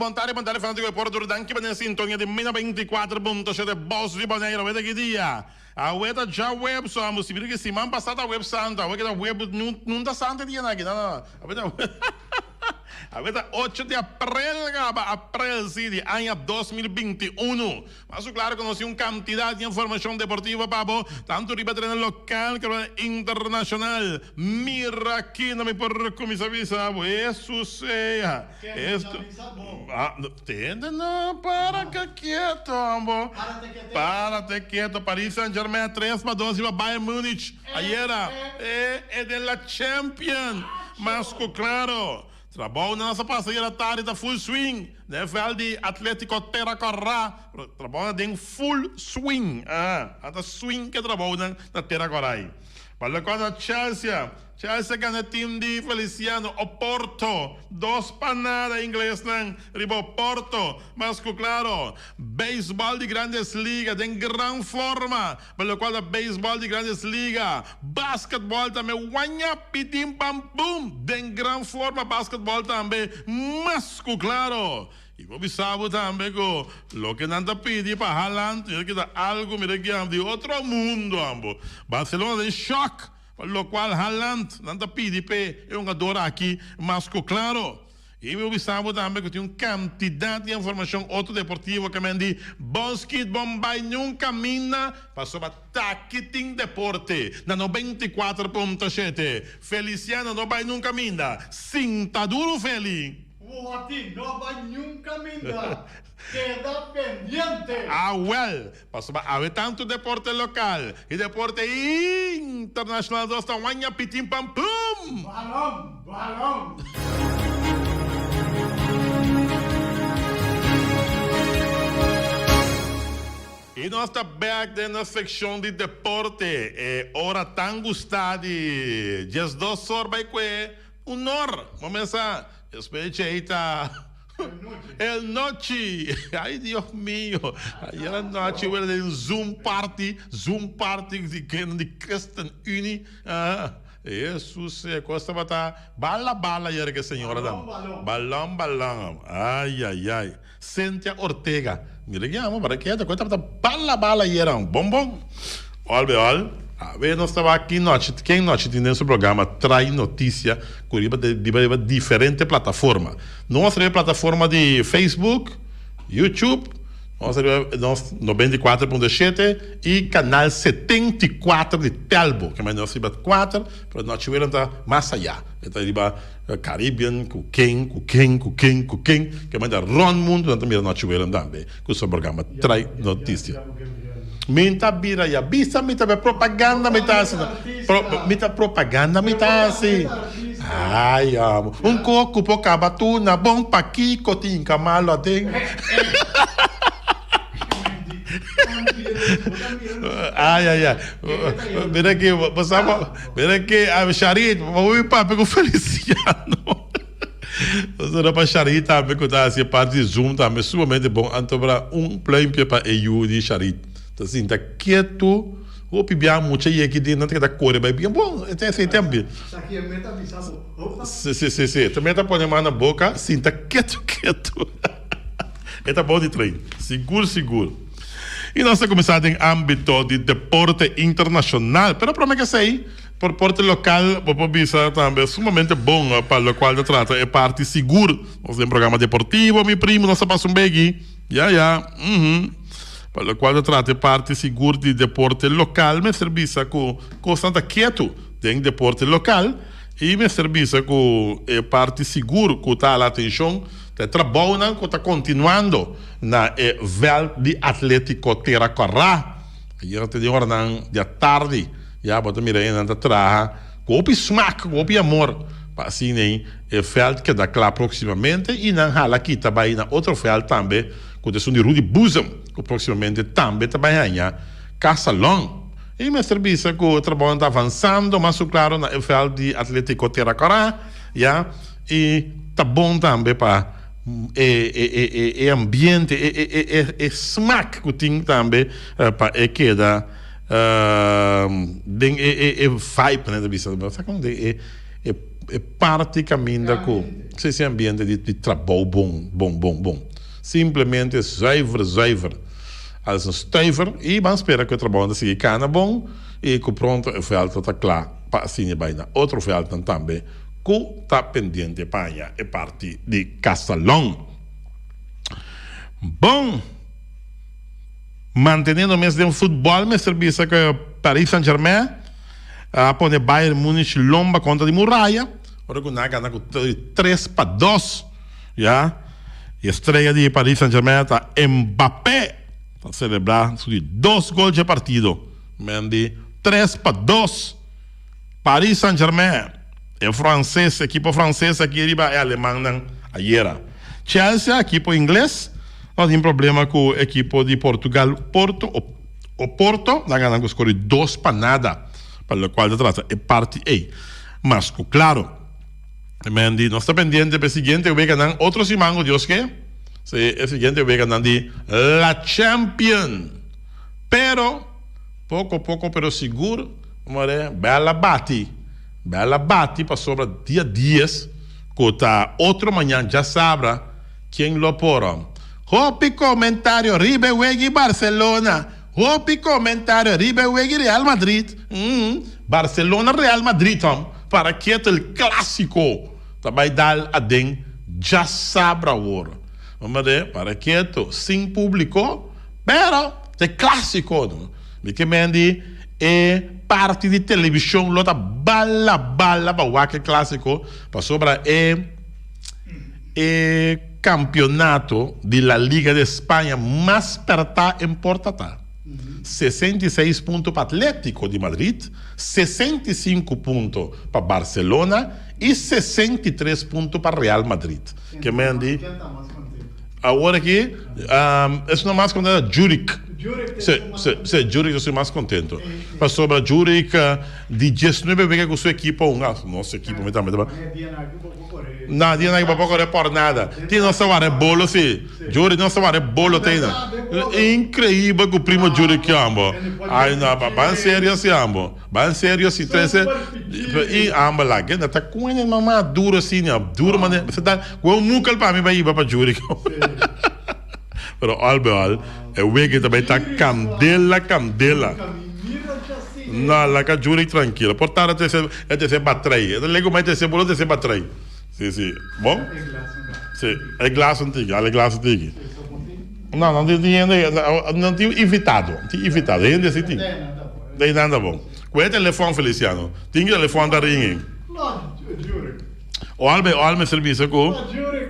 Bon tardi, bon tardi fanatico di Puerto Rico. Danki pa den sintonia di Mena 24.7 Bos di Bonaire. Awe ta ki dia? Awe ta djaweps. Amo si mira ki siman pasa ta web santo. Awe ki ta web nun ta santo e dia nan aki. No, no, no. Awe ta Awe ta ocho di aprel kaba. Aprel si di aña 2021. Mas ku klaru ku nos tin un kantidat di informashon deportivo pa bo, tantu riba tereno lokal komo internashonal. Mira aki no mi por kuminsá bisa bo, Hesus sea. Esto Tende no, para ka kieto bo. Párate kieto. Paris Saint Germain 3-2 riba Bayern Munich ayera. E e den la Champion. Mas ku klaro. Trabounan a pasa ayera tardi ta full swing den e veld di Atletico Terra Corra. Trabounan den full swing. Aha, a ta swing ke trabounan na Terra Corra. Pa loke ta Chelsea, Chelsea a gana e team di Feliciano Oporto dos pa nada. Inglesnan riba Oporto. Mas ku klaro, beisbòl di Grandes Liga den gran forma. Pa lokual ta beisbòl di Grandes Liga, basketbòl tambe waña pitin pam pum den gran forma basketbòl tambe mas ku klaro. I bo bisa bo tambe ku loke nan ta pidi pa Haaland mira ki ta algu mira ki di otro mundo ambo. Barcelona den shock pa lokual Haaland nan ta pidi p'e e hungador aki mas ku klaro. I mi bo bisa bo tambe ku tin un kantidat di informashon otro deportivo ke men di bon skit bon bai niun kaminda pasobra taki tin deporte na 94.7. Feliciano no bai niun kaminda sinta duru Feli. Wati no bai niun kaminda, keda pendiente! Awel, pasobra awe tantu deporte lokal i deporte internashonal nos ta waña pitin pam pum! Balon, balon! I nos ta bek den nos sekshon di deporte, e ora tan gustá di 12 or bai kue un or. Bo mesa Despues djei ta El nochi. Ay Dios mio. Ayer anochi wera den Zoom party, Zoom party di ken di Christen Unie. Ah, Jesus, e cos tabata bala bala ayer ke señora dan. Balon balon. Ay ay ay. Cynthia Ortega. Mira ki amo para keda cu e tabata bala bala ayera un bon bon. Al be al, awe nos ta wak ki nochi ken nochi tin den su programa Trae Noticia cu riba riba riba diferente plataforma. Nos riba plataforma di Facebook, YouTube, nos riba nos 94.7 y canal 74 di Telbo. Ke nos riba cuater, pero nochi welen ta mas aya. E ta riba Caribbean ku ken, ku ken, ku ken, ku ken, ke manda rond mundu nan ta mira nochi welen tambe ku su programa Trae Noticia. Mi ta bira ya bisa mi ta be propaganda mi ta hasi pro mi ta propaganda mi ta hasi ay amo un koko por kaba tuna bon pakiko tin ka malo aden. Ay ay ay mira aki bo sa mira aki Sharit bo bin papia ku Feliciano Pasobra pa Sharit tambe ku ta hasi e parti di zoom tambe sumamente bon anto bra un pluimpje pa e yu di Sharit ta sinta ketu hopi bia mucha yeki den nan ta keda kore bai bien bon esei tambe si si si ta meta pone man na boka sinta ketu ketu. E ta bon di train, sigur sigur. I nos ta kuminsá den ámbito di deporte internashonal, pero promé ke esei, por porte lokal bo por bisa tambe sumamente bon pa lokual ta trata e parti sigur. Nos den programa deportivo, mi primo, nos ta pasa un begi. Ya ya, uhum. Pa lokual ta trata e parti sigur di deporte lokal mester bisa ku kosnan ta ketu den deporte lokal i mester bisa ku e parti sigur ku ta hala atenshon Ta e trabounan ku ta kontinuando na e vèlt di Atlétiko Tera Kòrá. Ayera te den oranan di atardi ya bo ta mira e nan ta traha ku hopi smak, ku hopi amor pa asina ei e vèlt keda kla próksimamente i nan hala kita bai na otro vèlt tambe ku ta esun di Rudy Boezem ku próksimamente tambe ta bai haña Casalon. I mester bisa ku e trabounan ta avansando mas ku klaro na e vèlt di Atlétiko Tera Kòrá ya. I ta bon tambe pa e e e ambiente, e e e e smak ku tin tambe pa e keda den e e e vibe nan ta bisa, sa kon den e e. E parti caminda cu si si ambiente di di trabou bon bon bon bon. Simplemente zuiver zuiver als een stuiver y ban spera cu e trabounan ta sigui cana bon y cu pronto e veld lo ta cla pa asina bay na otro veldnan tambe cu ta pendiente pa haña e parti di Casalon. Bon! Manteniendo mes den futbol mester bisa cu Paris Saint Germain a pone Bayern Munich lomba contra di muraya ora cu nan a gana cu 3-2 ya. E estrella di Paris Saint Germain ta Mbappé ta celebra su di dos gol dje partido. Men di 3-2 Paris Saint Germain e frances ekipo frances aki riba e alemannan ayera. Chelsea ekipo ingles no tin problema cu ekipo di Portugal Porto Oporto nan gana cu score di 2-0 pa locual ta trata e parti ey. Mas cu claro men di nos ta pendiente pa e siguiente weganan otro siman cu Dios ke si e siguiente weganan di La Champion pero poco poco pero sigur more bel a bati bel a bati pasobra dia dies cu ta otro mañan djasabra ken lo por hopi comentario riba e wega Barcelona hopi comentario riba e wega Real Madrid Barcelona Real Madrid hom para keto el clasico ta bay dal aden djasabra awor mare para keto sin publico pero ta e clasico no mi ke men di e parti di television lo ta bala bala pa wak e clasico pasobra e e campeonato di La Liga de España mas perta en porta ta 66 punto pa Atletico di Madrid, 65 punto pa Barcelona y 63 punto pa Real Madrid. Ke men di awor aki esnan mas contento ta Juric. Si, si, si, Juric ta esun mas contento. Pasobra Juric di diesnuebe wega cu su ekipo hunga, nos ekipo mi tambe ta. Na dia nan bo por kore por nada. Tin nos ta wara bolo si. Juri nos ta wara bolo te na. Increíbel cu primo Juri ki ambo. Ay no ban serio si ambo. Ban serio si trece y ambo la ke ta cuene mama duro si no. Duro mane se ta cu un mukel pa mi bay iba pa Juri. Pero al be al e wege ta bay ta candela candela. No, laga Juri trankilo. Por tarde trece, e trece batrei. E ta lego mai trece bolo trece batrei. Si, si. Bon? Si, e glas un tiki, al e glas un tiki. No, no tin hende, no tin invitado, tin invitado. Hende si tin. Dei nan ta bon. Ku e telefon Feliciano. Tin ki telefon ta ringing. Oal bay oal mester bisa ku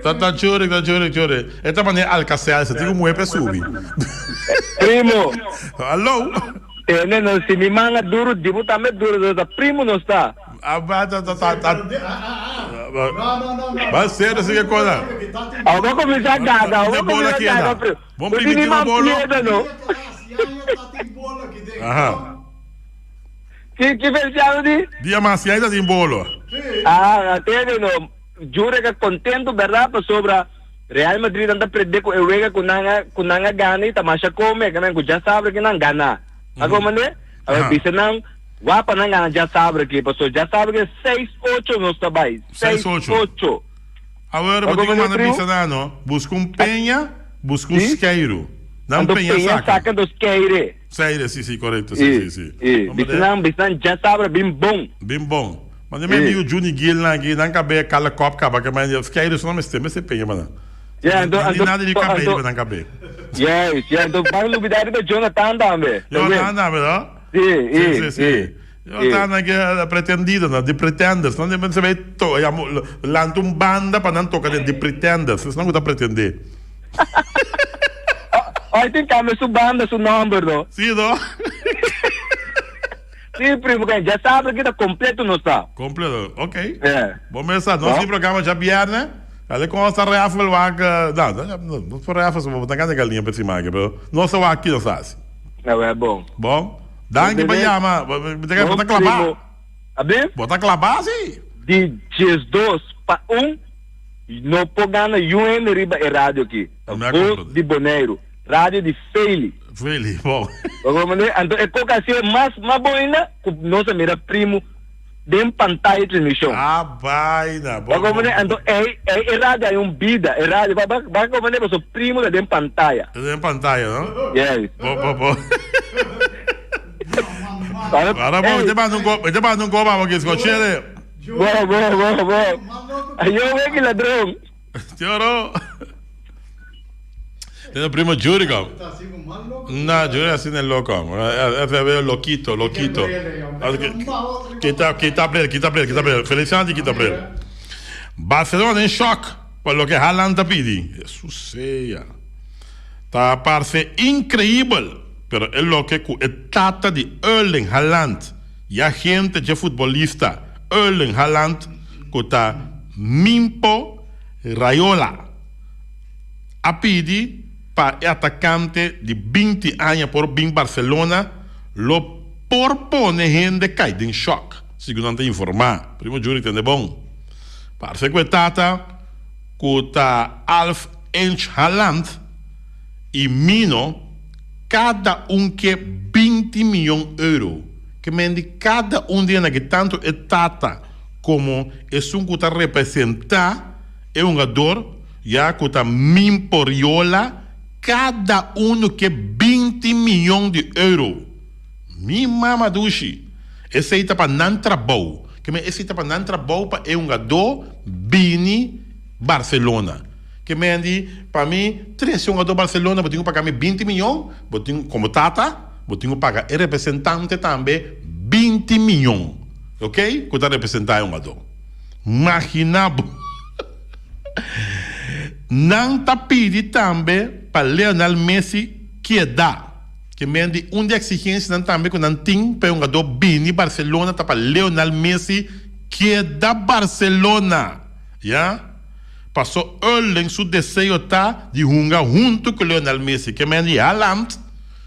ta ta Juri, ta Juri, Juri. E ta manera Alka-Seltzer, tin ku muhe pa e subi. Primo. Allo. Tene no si mi manga duro di bo tambe duro duro ta primo nos ta. Ba serio si ke kona. Awo bo kuminsa gaga awo bo kuminsa gaga primo. Bon primiti un bolo. Aha. Ki ki Feliciano di? Dia mas si ai ta tin bolo. Ah tene no Jure ka contento berdad pasobra Real Madrid nan ta prede cu e wega cu nan a cu nan a gana y ta masha come ke nan cu djasabra ki nan gana. A comprende? Awor bisa nan wak pa nan gana djasabra ki pasobra djasabra ki seis ocho nos ta bay. Seis ocho. Awor bo tin cu manda bisa nan no, busca un peña, busca un skeiru. Nan peña saca. Anto peña saca do skeire. Seire, si, si, corecto, si, si, si. Bisa nan, bisa nan djasabra bin bon. Bin bon. Ma den mi amigo Juni Gil nan aki, nan kabe kala kop kaba ke men skeiru su no mester, mester peña pa nan. Yeah, anto, Nan anto, nada di kabe anto, riba nan kabe. Yes, yeah, anto ban lubida riba Jonathan tambe. Jonathan tambe, no? Si, Si, si, si. Jonathan nan ke pretendido nan, di pretenders. Nan den se bay to, ya, lanta un banda pa nan toka den di pretenders. Esnan ku ta pretende. Hoy tin cambia su banda, su nomber, no? Si, no? Sí, primo, que ya sabe que ta completo no está. Completo, ok. Yeah. Bon mesa, nos tin programa ya viernes. Dale con esta raffle wak, no, no, no, no por raffle, so bo tan gana pe simake, pero no sa wak ki nos hasi. Nou, é bom. Bon. Danki pa yama. Bo ta klabá. Abi? Bo ta klabá, si. Di 12 pa 1, no por gana yu hende riba e radio aki. Voz di Boneiru. Radio di Feili. Feili, bon. Bo comprende? Anto e koka hasié mas mas bon ainda ku nos a mira primo. den pantaya transmishon. Ah baina, bo bo. Anto ei ei e radio hay un bida, e radio ba ba ba comprende paso primo ta den pantaya. Ta den pantaya, no? Yes. Bo bo bo. Ahora bo, te manda un go, te manda un go pa bo kisko chere. Bo bo bo bo. Ayo weki ladron. Choro. Tiene primo Jurico. No, Juri así no es loco. Ese veo loquito, loquito. Quita, quita bril, quita bril, quita bril. Feliz Santi, quita bril. Barcelona en shock por lo que Haaland ta pidi. Jesús sea. Ta parse increíbel, pero e loke cu e tata di Erling Haaland y agente dje futbolista Erling Haaland cu ta Mimpo Raiola a pidi pa e atakante di binti aña por bin Barcelona lo por pone hende kai den shòk, segun nan ta informá. Primo Juri tende bon. Parse ku e tata ku ta Alf Inch Haaland i Mino kada un ke binti miyon euro. Ke men di kada un di nan aki tantu e tata komo esun ku ta representá e hungador ya ku ta Mimporiola kada unu ke binti miyon di euro. Mi mama dushi! Esei ta pa nan trabou. Ke men esei ta pa nan trabou pa e hungadó bini Barcelona. Ke men di, pa mi trese hungadó Barcelona bo tin ku paga mi binti miyon, bo tin komo tata bo tin ku paga e representante tambe binti miyon, ok, ku ta representá e hungadó. Magina bo. Nan ta pidi tambe pa Lionel Messi keda. Ke men di un di eksigensianan tambe ku nan tin pa e hungadó bini Barcelona ta pa Lionel Messi keda Barcelona. Ya. Paso Erling su deseo ta di hunga huntu ku Lionel Messi. Ke men di Haaland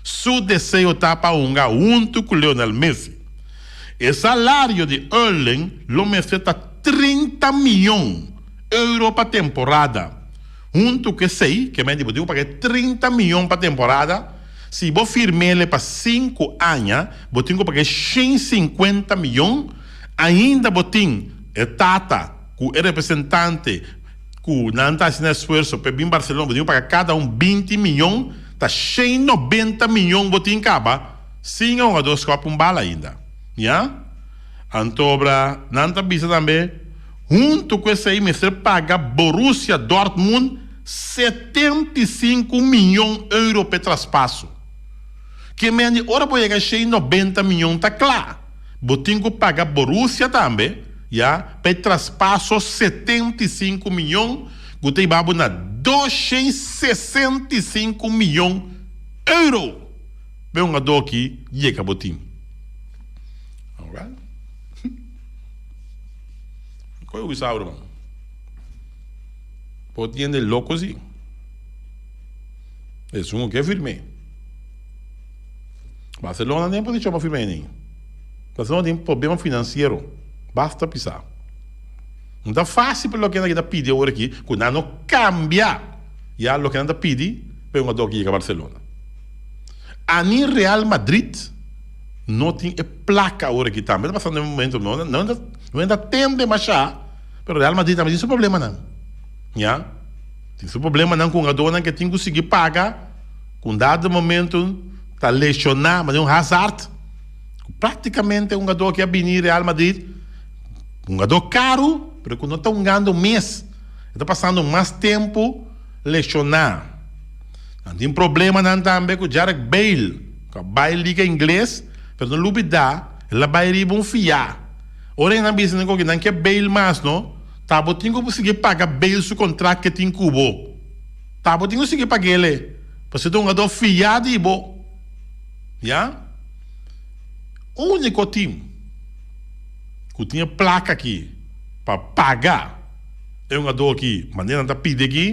su deseo ta pa hunga huntu ku Lionel Messi. E salario di Erling lo mester ta 30 miyon euro pa temporada. Huntu ku esei, ke men di bo tin ku paga e 30 miyon pa temporada, si bo firm'ele pa sinku aña, bo tin ku paga e 150 miyon, ainda bo tin e tata ku e representante ku nan ta hasi nan esfuerso pa e bin Barcelona, bo tin ku paga kada un 20 miyon, ta 190 miyon bo tin kaba. Sin e hungador skòp un bala ainda. Ya? Antobra nan ta bisa tambe, huntu ku esei mester paga Borussia Dortmund 75 miyon euro p'e traspaso. Ke men di ora bo yega shei 90 miyon ta kla. Bo tin ku paga Borussia tambe, ya, p'e traspaso 75 miyon ku ta hiba bo na 265 miyon euro. Be un adoki yega bo tin. Alright. Koe wi sa ruman. Bo tin hende loko si. Esun ke firme. Barcelona den posishon pa firme enen. Barcelona tin problema finansiero. Basta pisa. No ta fácil pa loke nan ta pidi awor aki ku nan no kambia ya loke nan ta pidi pa e hungador ki yega Barcelona. Ani Real Madrid no tin e placa awor aki tambe ta pasando den momento no no no ta tem demasiado pero Real Madrid tambe tin su problemanan ya tin su problemanan cu hungadornan ke tin cu sigui paga cu un dado momento ta lesiona manera un Hazard cu practicamente hungador ke a bini Real Madrid hungador caro pero cu no ta hungando mes e ta pasando mas tempo lesiona. Nan tin problemanan tambe ku Jarek Bale, ku a bai liga ingles, pero no lubidá el a bai riba un fiá. Ora nan bisa nan koke nan ke Bale mas no, ta bo tin ku sigui paga Bale su kontrakt ke tin ku bo. Ta bo tin ku sigui pag'ele, pasobra e ta un hungadó fiá di bo. Ya. Úniko tim ku tin e plaka aki pa paga e hungadó aki manera nan ta pidi aki,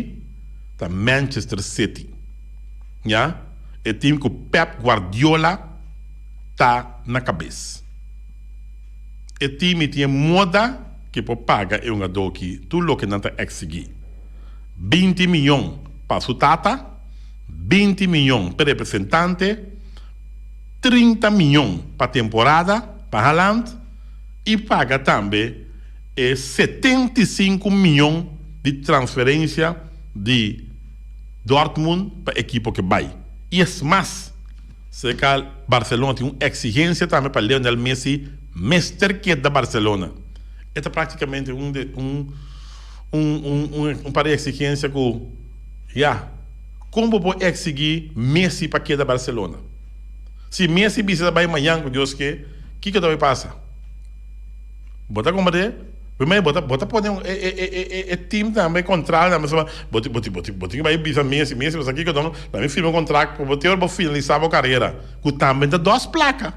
ta Manchester City. Ya, e team ku Pep Guardiola ta na kabes. E team i tin e moda ke por paga e hungadó aki tur loke nan ta eksigí. 20 miyon pa su tata, 20 miyon pa e representante, 30 miyon pa temporada pa Haaland. i paga tambe e 75 mion di transferensia di Dortmund pa ekipo ke bai. I es mas, serka Barcelona tin un eksigensia tambe pa Lionel Messi mester keda Barcelona. E ta praktikamente un un un un par di eksigensia ku ya, kon bo por eksigí Messi pa keda Barcelona? Si Messi bisa ta bai mañan ku Dios ke, kiko ta bai pasa? Bo ta komprendé? Primero bo ta bo ta pone un e e e e e team tambe kontral tambe pasobra bo bo bo bo tin ke bai bisa Messi, Messi bo sa kiko don, laga mi firma un kontrakt ku bo te ora bo finalisá bo karera ku tambe ta dos plaka.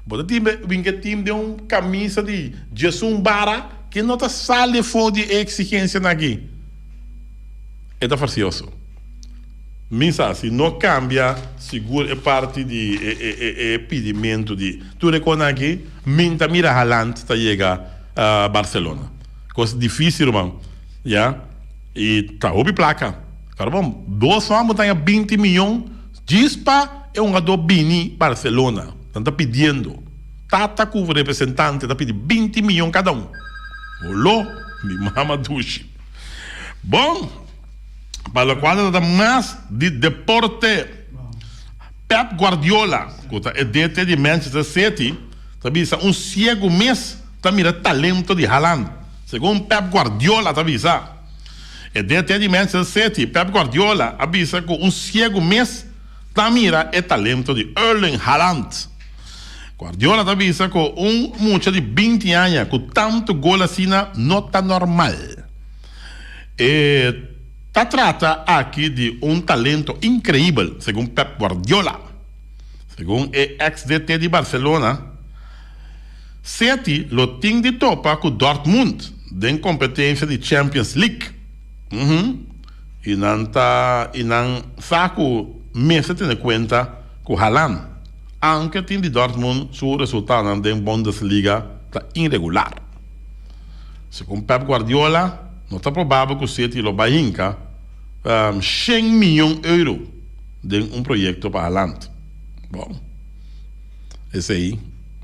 Bo ta tin bin ke team den un kamisa di djesun bara ke no ta sali afó di e eksigensianan aki. E ta farsioso. Mi sa si no cambia sigur e parti di e pidimento di tur e cosnan aki, mi ta mira Haaland ta yega Barcelona. Cos dificil ruman, ya, y ta hopi placa. Claro bon, dos man bo ta haña binti miyon djis pa e hungador bini Barcelona. Nan ta pidiendo. Tata cu representante ta pidi binti miyon cada un. Holo, mi mama dushi. Bon. Pa lokual ta trata mas di deporte, Pep Guardiola, ku ta e DT di Manchester City, ta bisa un siegu mes ta mira talento di Haaland. Segun Pep Guardiola ta bisa. E DT di Manchester City, Pep Guardiola, a bisa ku un siegu mes ta mira e talento di Erling Haaland. Guardiola ta bisa ku un mucha di 20 aña ku tantu gol asina no ta normal. E ta trata aki di un talento increibel, segun Pep Guardiola. Segun e ex DT di Barcelona, City lo tin di topa cu Dortmund den competencia di Champions League. Uhum. Y nan ta y nan sa cu mester tene cuenta cu Haaland, aunke tin di Dortmund su resultadonan den Bundesliga ta inregular. Segun Pep Guardiola, no ta probabel ku City lo bai hinka shen miyon euro den un proyekto pa Haaland. Bon, esei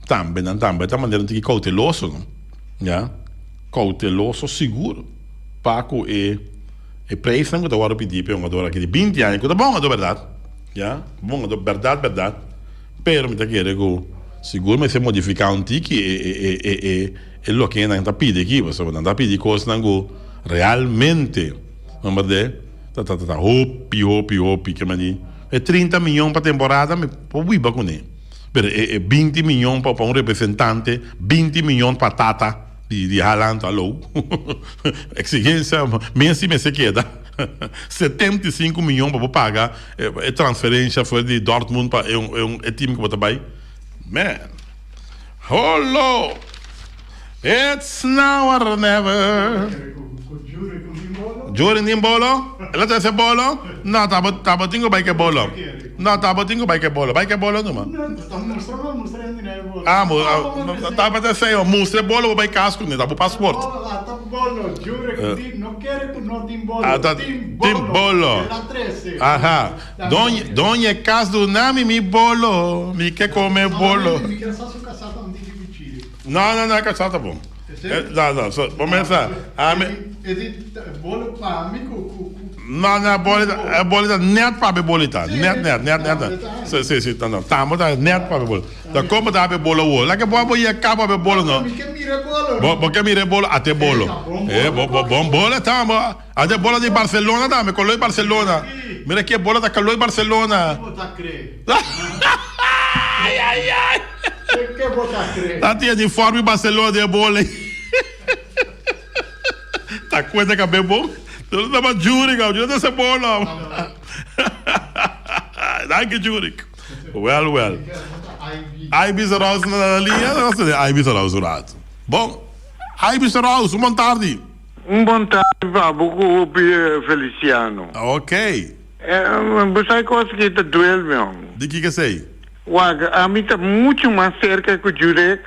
tambe nan tambe ta manera un tiki kouteloso, no? Ya, kouteloso sigur pa ku e e preisnan ku ta wòrdu pidí pa e hungador aki di 20 aña, ku ta bon hungador bèrdat, ya, bon hungador bèrdat bèrdat, pero mi ta kere ku sigur mester modifiká un tiki e e e e E loke nan ta pidi aki, pasobra nan ta pidi kosnan ku realmente, no berde, ta ta ta hopi, hopi, hopi, ke mandi e 30 miyon pa temporada mi por biba kuné, pero e e 20 miyon pa pa un representante, 20 miyon pa tata di di Haaland, alou, eksigensia Messi mester keda 75 miyon pa bo paga e transferensha for di Dortmund pa e un e team ku bo ta bai, man. Holo! It's now or never. Jury tin bolo? El a trece bolo? No, ta bo, ta bo tin cu bay ke bolo. No, ta bo tin cu bay ke bolo. Bay ke bolo numa. Ah, mo, ta pa ta seo, mustra e bolo bo bay cas cu ne, ta bo paspoort. Ah, ta, tin bolo. Aha. Doña, doña e cas duna mi mi bolo, mi ke come bolo. No, no, no, e casá ta bon. No, no, so, bo mester sa, ami. No, no, e bolo ta, e bolo ta net pa mi bolo ta, net, net, net, net. Si, si, si, no, no, tambe ta net pa mi bolo. Ta kon bo ta habi bolo awor? Laga bo abo yeka bo habi bolo no. Bo, bo ke mira e bolo, ate bolo. E, bo, bo, bon bolo tambe. Ate bola di Barcelona tambe, color di Barcelona. Mira ki e bola ta color di Barcelona. Ke bo ta kre? Ay, ay, ay. Ke bo ta kre? Ta tin uniforme Barcelona den e bola ei. Ta cuenta ka be bon. Tur ta ba Jurik, au. Jurik ta se bola. Danki Jurik. Well, well. Ibis Rouse na liña. Ibis Rouse un rato. Bon. Ibis Rouse, un bon tardi. Un bon tardi pa bo ku hopi Feliciano. Ok. Bo sa e kos ki ta duel mi hom. Di kiko esei? Wak, ami ta muchu mas serka ku Jurek.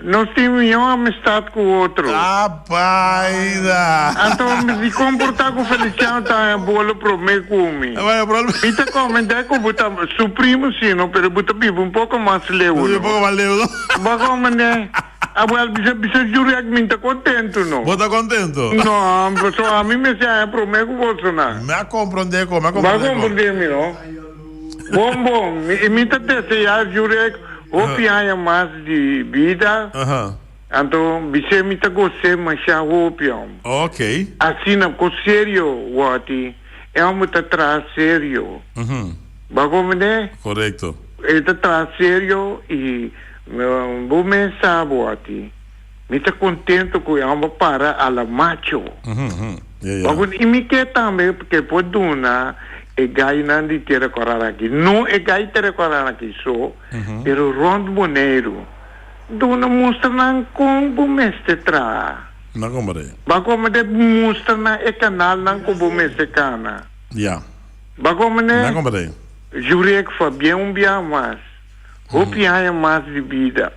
Nos tin mihó amistad ku otro. Ta baida. Anto mi komportá ku Feliciano ta haña bolo promé ku mi. Mi ta komentá ku bo ta su primo si no, pero bo ta biba un poko mas leu no. Un poko mas leu no. Bo a komprendé? Abuel bisa bisa Juriek mi ta kontentu no. Bo ta kontentu? No, pasobra ami mester haña promé ku bosonan. Mi a komprendé ko, mi a komprendé ko. Bo a komprendé mi no? Bon bon, mi ta deseá Juriek Hopi aña mas di bida, anto bis'é mi ta gos'é mashá hopi hom. Asina ku serio wòti, e hòmber ta traha serio. Bo a komprendé? Korekto. E ta traha serio i bo mes sa wòti. Mi ta kontento ku e hòmber para a la macho. Bo a komprendé? I mi ke tambe ke por duna e gainan di Tera Kòraraki. No e gai Tera Kòraraki so, pero rònt Boneiru. Duna mustra nan kon bo mester traha. Na komprendé. Bo a komprendé? Mustra nan e kanalnan ku bo mester kana. Ya. Bo a komprendé? Na komprendé. Jurek Fabien un biaha mas. Hopi aña mas di bida.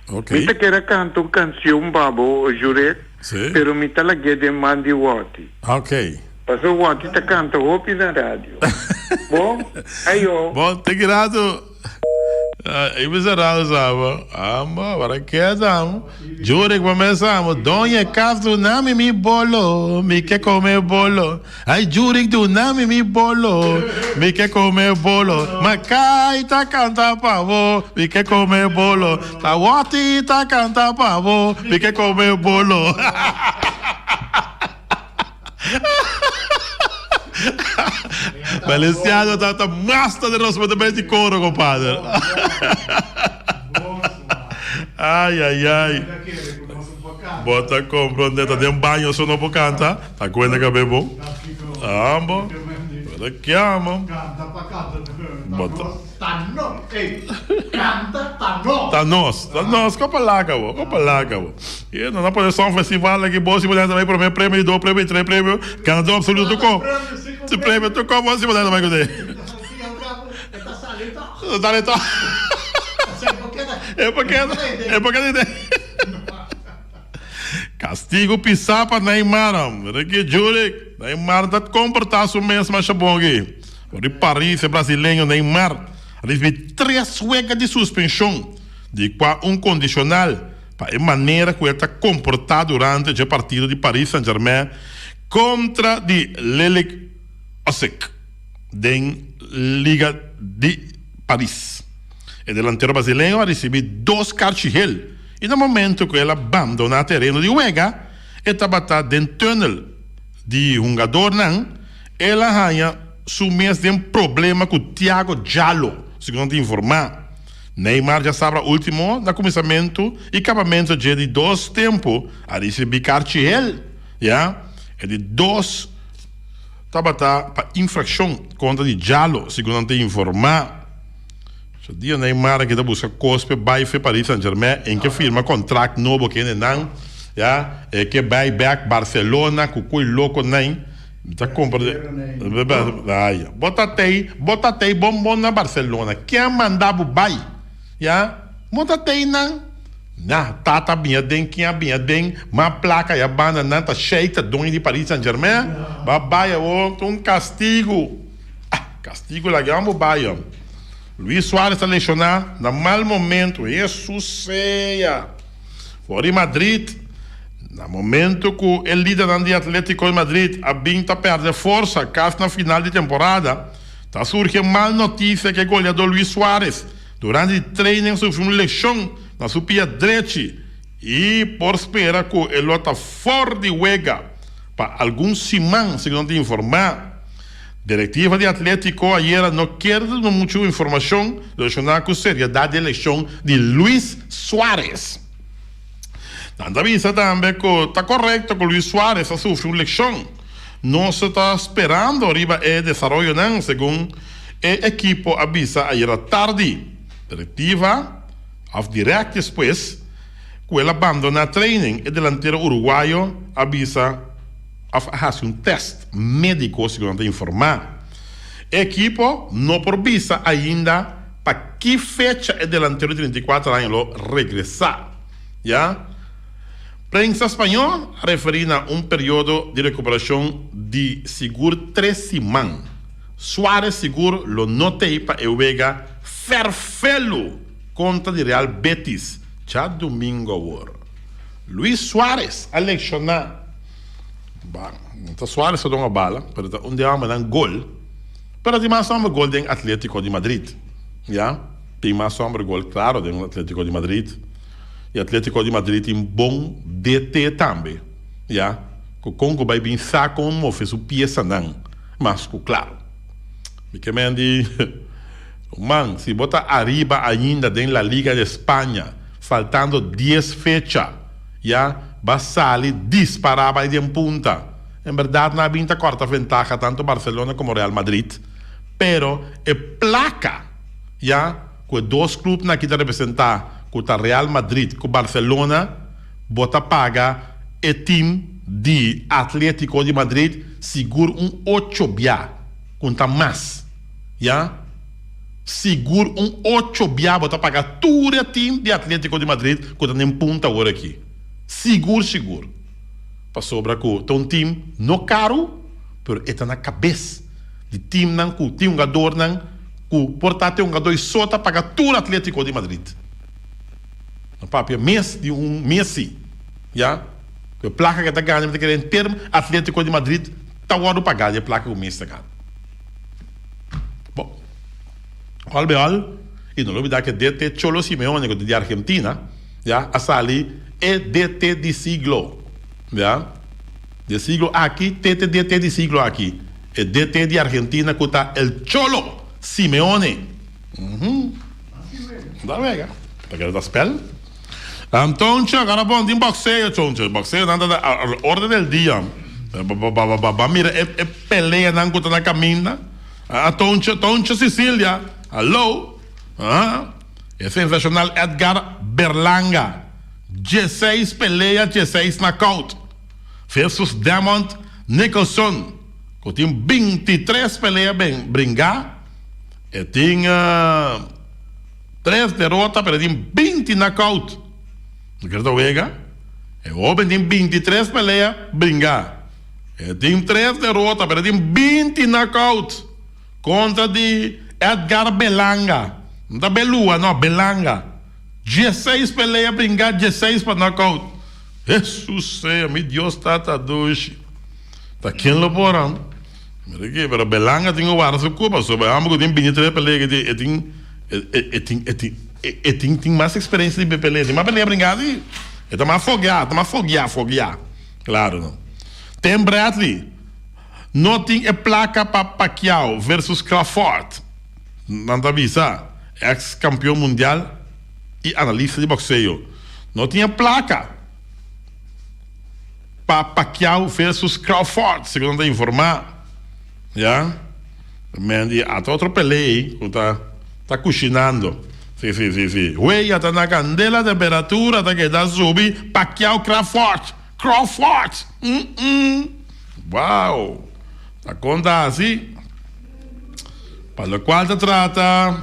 Mi ta kere kanta un kansion pa bo, Jurek, pero mi ta lag'é den man di Wòti. Pasobra Wòti ta kanta hopi na radio. Bo? Ayo. Bon, te ki rato i bisa rato sabo. Amba, para keda amo. Jurek pa mesa amo. Doña e kas duna mi mi bolo, mi ke kome bolo. Ay Jurik duna mi mi bolo, mi ke kome bolo. Makai ta kanta pa bo, mi ke kome bolo. Tawoti ta kanta pa bo, mi ke kome bolo. Feliciano ta ta master den nos mete di coro compadre. Ay ay ay. Bo ta comprende ta den baño so no por canta. Ta cuenta cabe bo. Amo. Bo ta kiamo. Canta pa canta. Bo ta. Ta no. Ey. Canta ta no. Ta nos. Ta nos. Ko palaka bo. Ko palaka bo. E no na pone son festival aki bo si bo ta bay prome premio di dos premio di tres premio. Ganador absoluto tu ko. Tu premio tu ko bo si bo ta bay kune. Ta sali to. E por keda. E por keda. Castigo pisá pa Neymar. Ricky Juric, Neymar ta comportá su mes masha bon aki. For di Paris e brasileño Neymar a ricibi tres wega di suspension, di cua un condicional pa e manera cu el ta comportá durante dje partido di Paris Saint-Germain contra di Lille OSEC den Liga di Paris. E delantero brasileño a ricibi dos karchi gel y na momento cu el a bandona tereno di wega e tabata den tunnel di hungadornan, el a haña su mes den problema cu Tiago Djalo, segun nan ta informa. Neymar djasabra ultimo na cuminsamentu y cabamento dje di dos tempo a ricibi karchi gel, ya e di dos tabata pa infraccion contra di Djalo, segun nan ta informa. So dia Neymar a keda buska kos p'e bai fe Paris Saint Germain en ke firma kontrakt nobo kende nan ya e ke bai bek Barcelona ku kui loko nan mi ta kompra ay bo ta tei bo ta tei bon bon na Barcelona ken a manda bo bai ya bo ta tei nan na tata a biña den ken a biña den mas plaka ya banda nan ta sheik ta doño di Paris Saint Germain ba bai awor ta un kastigu. Ah, castigo laga bo bai hom. Luis Suarez ta lesioná na mal momento, Hesus sea! For di Madrid, na momento cu e lidernan di Atletico di Madrid a bin ta perde forsa casi na final di temporada, ta surgi e mal noticia cu e goleador Luis Suarez durante di training sufri un lesion na su pia drechi y por spera cu e lo ta for di wega pa algun siman, segun nan ta informa. Directiva di Atletico ayera no kier duna mucho informacion relaciona cu seriedad di eleccion di Luis Suarez. Nan ta bisa tambe cu ta corecto cu Luis Suarez a sufri un leccion. Nos ta sperando riba e desaroyonan, segun e ekipo a bisa ayera tardi. Directiva of direct despues cu el a bandona training, e delantero uruguayo a bisa. Of a hasi un tèst médiko, segun nan ta informá. E ekipo no por bisa ainda pa ki fecha e delantero di 34 aña lo regresá. Ya. Prensa spañó a referí na un periodo di rekuperashon di sigur tres siman. Suárez sigur lo no t'ei pa e wega fèrfelu kontra di Real Betis djadumingu awor. Luis Suárez a lekshoná, Ba, no ta Suárez a duna bala, pero ta un di e hòmbernan gol, pero tin mas hòmber gol den Atlético di Madrid. Ya, tin mas hòmber gol klaro den Atlético di Madrid. I Atletico di Madrid tin bon DT tambe, ya, ku kon ku bai bin sa kon move su piesanan mas ku klaro. Mi ke men di, man, si bo ta ariba ainda den La Liga de Spaña, faltando dies fecha, ya, ba sali dispará bai den punta. En bèrdat nan a bin ta kòrta ventaha tantu Barcelona komo Real Madrid, pero e plaka, ya, Ku e dos klupnan aki ta representá ku ta Real Madrid ku Barcelona, bo ta paga e tim di Atletico di Madrid sigur un ocho bia ku ta mas, ya. Sigur un ocho bia bo ta paga tur e tim di Atletico di Madrid ku ta den punta awor aki. Sigur sigur. Pasobra ku ta un tim no karu, pero e ta na kabes di timnan ku tin hungadornan ku por ta te hungador i so ta paga tur Atletico di Madrid. No papia mes di un Messi, ya, ku e plaka ke ta gana mi ta kere henter Atletico di Madrid ta wòrdu pagá di e plaka ku Messi ta gana. Bon, òl be òl, i no lo olbidá ke DT Cholo Simeone ku ta di Argentina, ya, a sali e DT di siglo, ya. Di e siglo aki te te DT di siglo aki. E DT di Argentina cu ta El Cholo Simeone. Uhum. Da wega. Ta keda ta spel. Toncho, agora bon tin boxeo, Toncho. Boxeo nan ta na orden del dia. Ba mira e e peleanan cu ta na caminda. Ah, Toncho, Toncho Sicilia. Hallo. Ah. E sensacional Edgar Berlanga. Dieseis pelea, dieseis knockout. Versus Demond Nicholson ku tin bintitres pelea ben bringá. E tin tres derota pero e tin binti knockout. No kere ta wega. E hoben tin bintitres pelea bringá. E tin tres derota pero e tin binti knockout kontra di Edgar Belanga. No ta Belua no, Belanga. Dieseis pelea bringá, dieseis pa knockout. Hesus sea mi Dios tata dushi. Ta ken lo por an? Mira aki, pero Belanga tin ku warda su kupa, pasobra e homber ku tin bintitres pelea ki tin, e tin, e tin, e tin, e tin, tin mas eksperensia di pelea, tin mas pelea bringá si. E ta mas fogueá, ta mas fogueá, fogueá. Klaro no. Tim Bradley no tin e plaka pa Pacquiao versus Crawford. Nan ta bisa, ex kampeon mundial i analista di bokseo no tin e plaka pa Pacquiao versus Crawford, segun nan ta informa. Ya, men di ata otro pelea ei ku ta ta kushinando. Si, si, si, si. Hueya ta na kandela, temperatura ta keda subi, Pacquiao Crawford, Crawford! Mm-mm! Wow! Ta konta asi. Pa lokual ta trata.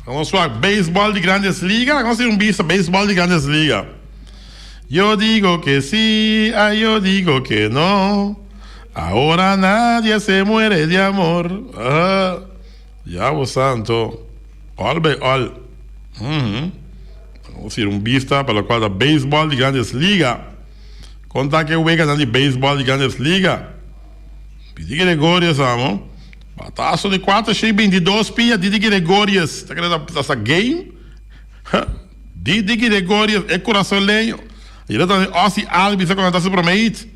Nos wak beisbòl di Grandes Liga. Nos tin un bista beisbòl di Grandes Liga. Yo digo que sí, ay yo digo que no. Ahora nadie se muere de amor. Ah, diablo santo. All by all. Mm -hmm. Nos tin un bista pa lokual ta beisbòl di Grandes Liga. Konta ke weganan di beisbòl di Grandes Liga. Didi Gregorius amo. Bataso di kuater shei bintidos pia Didi Gregorius ta kere ta sa game? Ha! Didi Gregorius e kurasoleño. Ayera tambe Ozzie Albies a konekta su prome hit.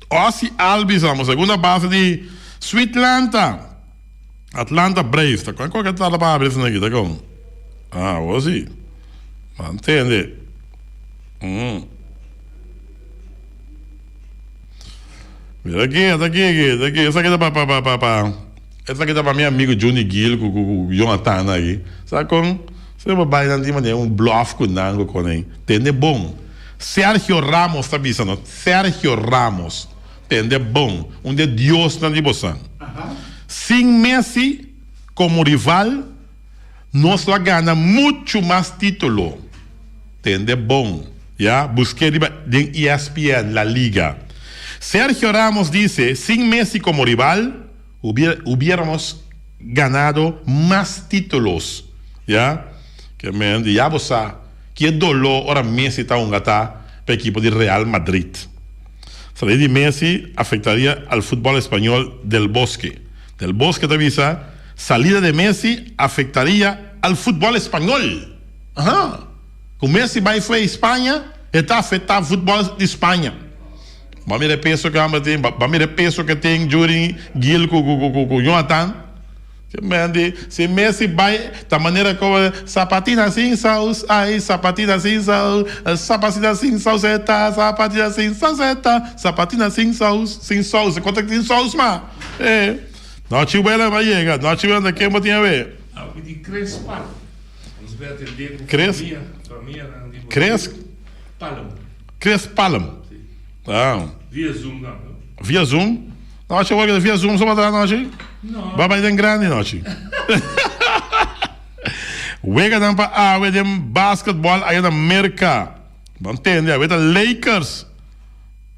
Ozzie Albies amo segunda base di Sweetlanta. Atlanta Braves. Ta kon kualke tarda pa abri esaki ta kon? Ah awor si. Mantende. Mm. Mira aki, ata aki, aki, ata aki. Esaki ta pa, pa, pa, pa, pa. Esaki ta pa mi amigo Juni Gil ku, ku, ku Jonathan aki. Sa kon? Se bo bai nan tin manera un bluff ku nan ku kon ei. Tende bon. Sergio Ramos ta bisa no. Sergio Ramos. Tende bon. Un di e diosnan di bosan. Sin Messi komo rival, nos lo a gana muchu mas titulo. Tende bon, ya, busk'é riba den ESPN, La Liga. Sergio Ramos dice, Sin Messi como rival, hubiéramos ganado mas títulos. Ya, ke men di ya bo sa ki e doló ora Messi ta hunga ta pa ekipo di Real Madrid. Salida di Messi afectaría al fútbol español Del Bosque. Del Bosque ta bisa, Salida de Messi afectaría al fútbol español. Aha! Ku Messi bai fo'i Spaña, e ta afektá futbòl di Spaña. Bo a mira e peso ku e hòmber tin? Bo a mira e peso ku e tin Jurin Gil ku ku Jonathan? Ke men di, si Messi bai, ta manera ku sapatina sin saus, ai, sapatina sin saus, sapatina sin sauseta, sapatina sin sauseta, sapatina sin saus, sin saus, e konta ku tin saus ma. E, nochi wela a yega, nochi wela ta ken bo tin awe? Awe di Crespa. Chris Chris Chris Palm. Ah. Via Zoom dan. Via Zoom? Nochi work via Zoom so bata nochi? No. Ba bai den grandi nochi. Wega dan pa awe den basketball aya na Merca. Bo entende awe ta Lakers.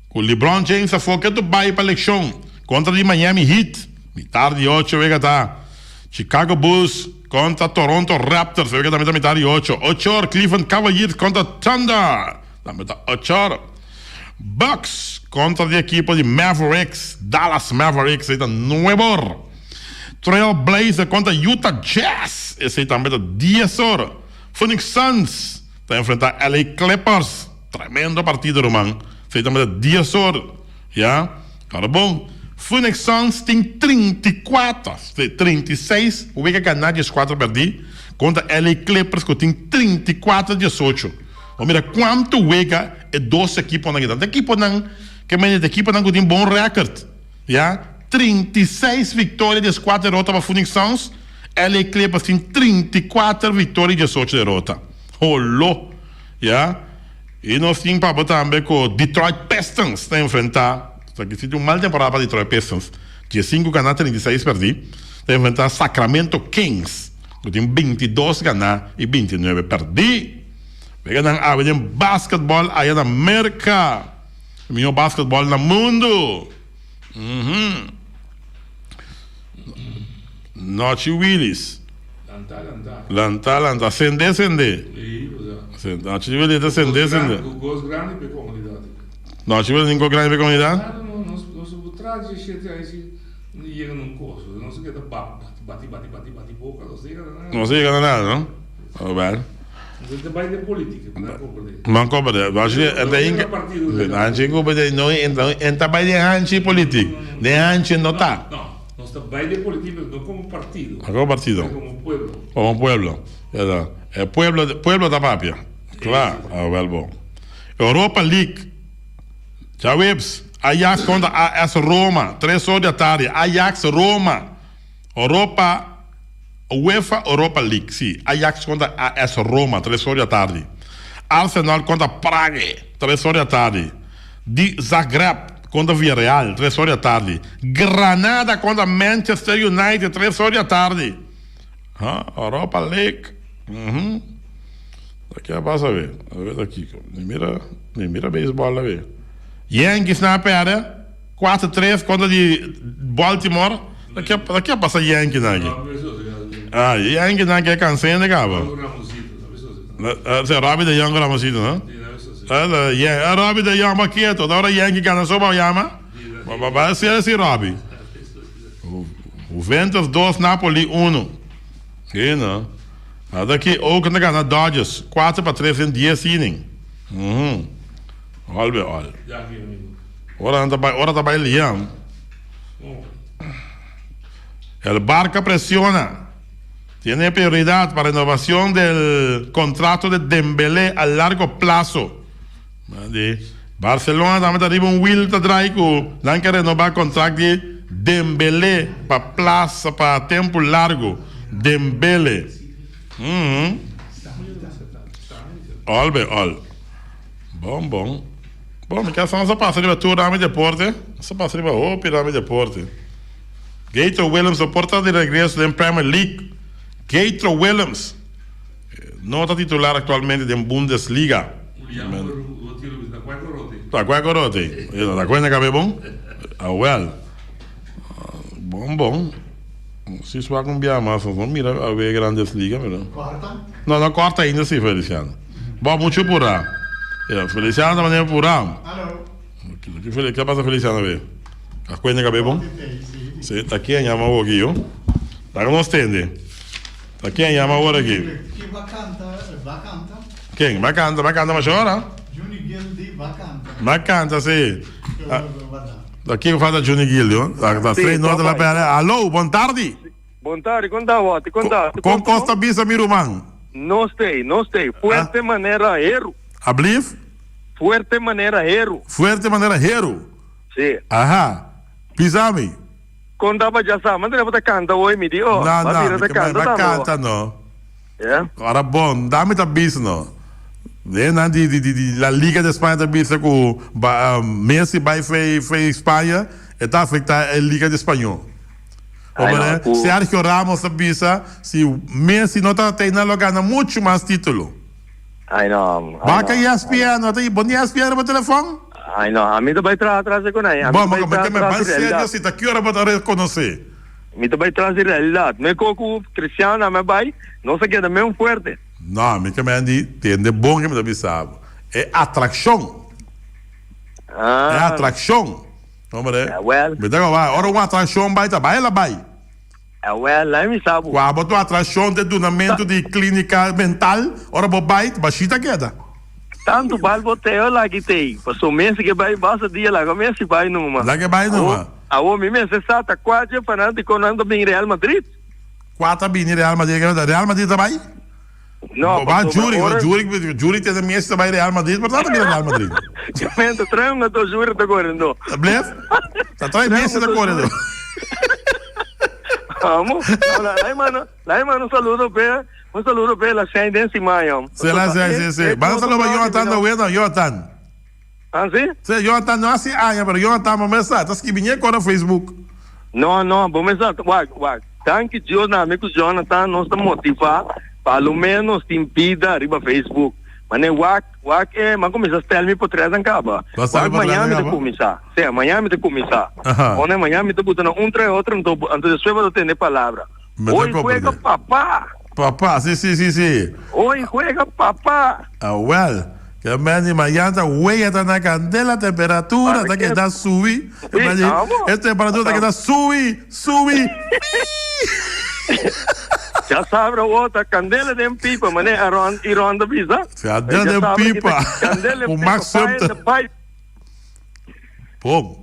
Ku LeBron James afó ketu bai pa lekshon kontra di Miami Heat. Mitar di ocho wega ta Chicago Bulls kontra Toronto Raptors. Wega tambe ta mitar di ocho. Ocho or Cleveland Cavaliers kontra Thunder. Tambe ta ocho or. Bucks kontra di ekipo di Mavericks, Dallas Mavericks. Esei ta nuebe or. Trail Blazers kontra Utah Jazz. Esei tambe ta dies or. Phoenix Suns ta enfrenta LA Clippers. Tremendo partido ruman. Esei ta mira dies or. Ya. Kòrda bon. Phoenix Suns tin 34, 36 wega ganá 14 pèrdí kontra LA Clippers ku tin 34 18. Bo mira kuantu wega e dos ekiponan kita. Ta ekiponan ke mende ta ekiponan ku tin bon rèkòrt. Ya. 36 viktoria 14 derota pa Phoenix Suns. LA Clippers tin 34 viktoria 18 derota. Holo. Ya, y nos tin papia tambe cu Detroit Pistons ta enfrenta, esaki si tin un mal temporada pa Detroit Pistons, diesinco gana 36 perdi, ta enfrenta Sacramento Kings cu tin 22 gana y 29 perdi. Wega nan awe den basketball aya na Merca, e miho basketball na mundo. Uhum. Nochi Willis. Lanta, lanta. Lanta, lanta. Sende, sende. Nochi Willis ta sende, sende. Gos grandi pe komunidat. Nochi Willis tin gos grandi pe komunidat? Claro, no, nos, nos bo tra dje shete aña si no yega na un kos. Nos a keda bati, bati, bati, bati boka, nos no yega na nada. Nos no yega na nada, no? Oh, bel. Nos ta bai den politica, nan komprende. Nan komprende. Hanchi komprende, no en ta bai den hanchi politic. Den hanchi no ta. No, nos ta bai den politica, pero no como partido. No como partido. Pero como pueblo. Como pueblo. E pueblo, pueblo ta papia. Kla, awel bon. Europa League, djaweps, Ajax kontra AS Roma, tres or di atardi. Ajax Roma, Europa. UEFA Europa League, si, Ajax kontra AS Roma, tres or di atardi. Arsenal kontra Prague, tres or di atardi. Di Zagreb kontra Villarreal, tres or di atardi. Granada kontra Manchester United, tres or di atardi. Ha, Europa League. Uhum. Aki a pasa be. A ver ta kiko. Mi mira, mi mira beisbòl awe. Yankees nan a pèrdè. Cuatro tres contra di Baltimore. Ta ke ta ke pasa Yankee nan aki? Ah, Yankee nan ke cansende caba. Se Robbie de Jong Ramosito, no? Ah, yeah, Robbie de Jong ba quieto. Ora Yankee gana so ba yama. Ba ba ser así Robbie. Juventus 2 Napoli 1. Sí, no. Ata aki Oakland a gana Dodgers 4 pa 3 den 10 inning. Mhm. All be all. Ora nan ta bai, ora ta bai liam. El Barca presiona. Tiene prioridad pa renovacion del contrato de Dembélé a largo plazo. Di Barcelona tambe ta riba un wiel ta draai cu nan ke renoba contract di Dembélé pa plaza pa tempo largo. Dembélé. Mm. All be all. Bon bon. Bon mi kasa nos a pasa riba tur rami deporte. Nos a pasa riba hopi rami deporte. Gator Willems lo por ta di regreso den Premier League. Gator Willems. No ta titular aktualmente den Bundesliga. Ta kua korote? Ta kua na kabe bon? Awel. Bon bon. Si swa kon bia mas nos no mira awe Grandes Liga pero. Korta? No no korta ainda si Feliciano. Bo mucho purá. Feliciano ta manera purá. Alo. Ke pasa Feliciano awe? Ta kua na kabe bon? Si ta ken yama awor aki yo? Laga nos tende. Ta ken yama awor aki? Ki ba kanta? Ba kanta? Ken? Ba kanta, ba kanta masha ora. Juni Gil di ba kanta. Ba kanta si. Ta ken falta Juni Gil yo? Ta Si, straight nota la papá. pera. Alo, bon tardi. Bon tardi, kon ta Wati? Kon ta? Kon kos ta bisa mi ruman? Nos tei, nos tei. Fuerte manera heru. Ablief? Fuerte manera heru. Fuerte manera heru. Si. Aha. Bisa mi. Kon ta pa dja sa? Manera bo ta kanta hoy mi di oh. No, Ba no, bira mi ta ke kanta ba tambe kanta ho. no. Ya. Ora bon, dami ta bisa no. Hendenan di di di la Liga de España ta bisa ku ba Messi bai fei fei Spaña e ta afecta e Liga de Spañol. Ay no, Omo ku. Sergio Ramos ta bisa si Messi no ta tei nan lo gana mucho mas titulo. Ay no, ay Baka no. ESPN, no ta bo ni ESPN riba telefon? Ay no, ami ta bai traha tras di konai. Ami Bon, ta bai bo traha ke me tras ban di serio realidad. si ta ki ora bo ta reconoce. Mi ta bai tras di realidad. Me ko ku Cristiano ami a bai, nos a keda men fuerte. No, mi ke men di tende bon ke mi ta bisa bo. E atraccion. E Ah. atraccion. Hombre, Eh, well. mi ta koba, ora un atraccion bai ta bai el a bai. Awel, lae mi sa bo. Kua bo tu atraccion te dunamento di clinica mental, ora bo bai, bashita keda. Tantu bal bo teo laki tei, paso Messi ke bai basta dia laga Messi bai numa. Laga e bai numa. Awo mi mester sa ta kua dje fanatico nan ta bin Real Madrid. Kua ta bini Real Madrid? Real Madrid ta bai? No, Bo ba pasobra Juri, ora. Juri, Juri tene Messi ta bai Real Madrid, por ta ta bira Real Madrid. Men ta trae un ato Juri ta kore ndo. Blef? Ta trae Trae Messi un ta ato kore ndo. Juri. Amo. No, la, la mano, la mano un saludo pe, un saludo pe la shine den siman yom. Se la se, se, se. Manda saludo pa Jonathan da wena, Jonathan. Ah, si? Se, Jonathan no hasi aña, pero Jonathan bo mes sa, ta skibi ñe kor na Facebook. No, no, bo mes sa, wak, wak. Danki Dios na ami ku Jonathan nos ta motivá pa a lo menos tin bida riba Facebook. Mane wak, wak e, m'a kuminsá stel mi potretnan kaba. Bo a stel Wak mi mañan potretnan mi ta kaba? kuminsá. Sí, mañan mi ta kuminsá. Aha. One mañan mi ta buta na un trae otro anto anto despues bo ta tende palabra. Mi ta Hoy juega komprendé. papá! Papá, sí, sí, sí, sí. Hoy juega papá! Awel, ke meni mañan ta wea ta na candela, temperatura ta Para ke? keda subi. Ke Sí, meni, amo. e temperatura ta keda subi, subi. Ya sabra wo ta candela den pipa, mane Aron Iron ta bisa. Candela Ya den sabra ki ta pipa. candela Ku den pipa, Max fire in Sumter. the pipe. Bom.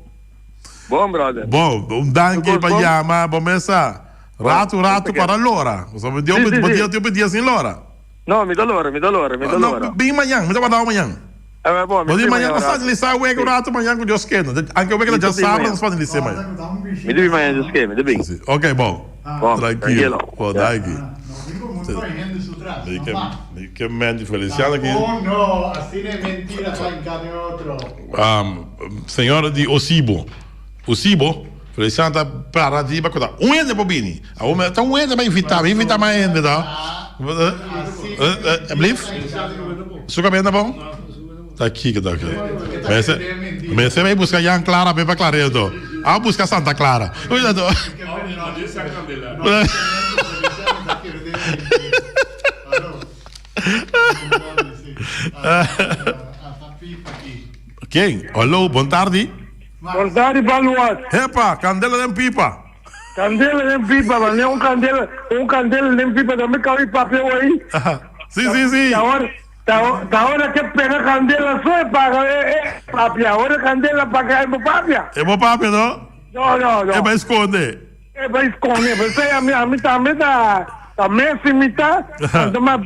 Bom, brother. Bom, un danki pa yama, bo mesa. Ratu, ratu para lora. Bo Sí, sí, sí. dia dia sin lora. No, mi ta lora, mi ta lora, mi ta lora. No, bin mañan, mi ta wardao mañan. Eh, bon, mi Bo ta di bin mañan mañan nos rato. analisá wega un Sí. ratu mañan ku Dios ke. Anke wega Mi ta ta bin djasabra mañan. nos por analis'é mañan. Mi ta bin mañan Dios ke, mi ta bin. Sí, sí. Ok, bon. Bon, Tranquilo. tranquilo. Bon, Ya. danki. Mi ke, mi ke Mandy Feliciano aki. Oh no, asina e mentira ta engaña otro. Señor di Osibo. Osibo, Feliciano ta para riba ku ta un hende por bini. Awor mi ta un hende pa invitá, mi invitá mas hende ta. Blief? Su kabes ta bon? Ta kiko ta kiko. Mester mester bai buska Jan Clara pa klarea to. A buska Santa Clara. Ken? Hallo, bon tardi. Bon tardi Baluard. Hepa, kandela den pipa. Kandela den pipa, ma ne un kandela, un kandela den pipa tambe kabi papia hoy. Si, si, si. Ta ora, ta, ta ora ke pega kandela so e paga e, e papia. Ora kandela paga e bo papia. E bo papia no? No, no, no. E bai skonde. E bai skonde. P'esei ami, ami tambe ta, ta Messi mi ta, anto ma,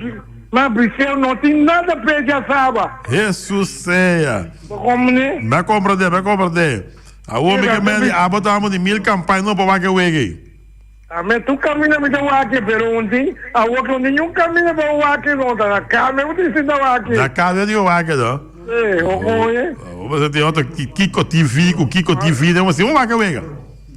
ma biseo no tin nada p'e djasaba. Hesus sea. Bo komprende? Mi a komprende, mi a komprende. Awor mi ke mende abo ta amo di mil kampaña no por wak e wega. Ame tur kaminda mi ta wak pero un tin awor no tin niun kaminda pa wak no ta na kame bo tin sinta wak. Na kame tin wak no. Si bo kohe. Bo mester tin otro Kiko TV ku Kiko TV den bo sin wak e wega.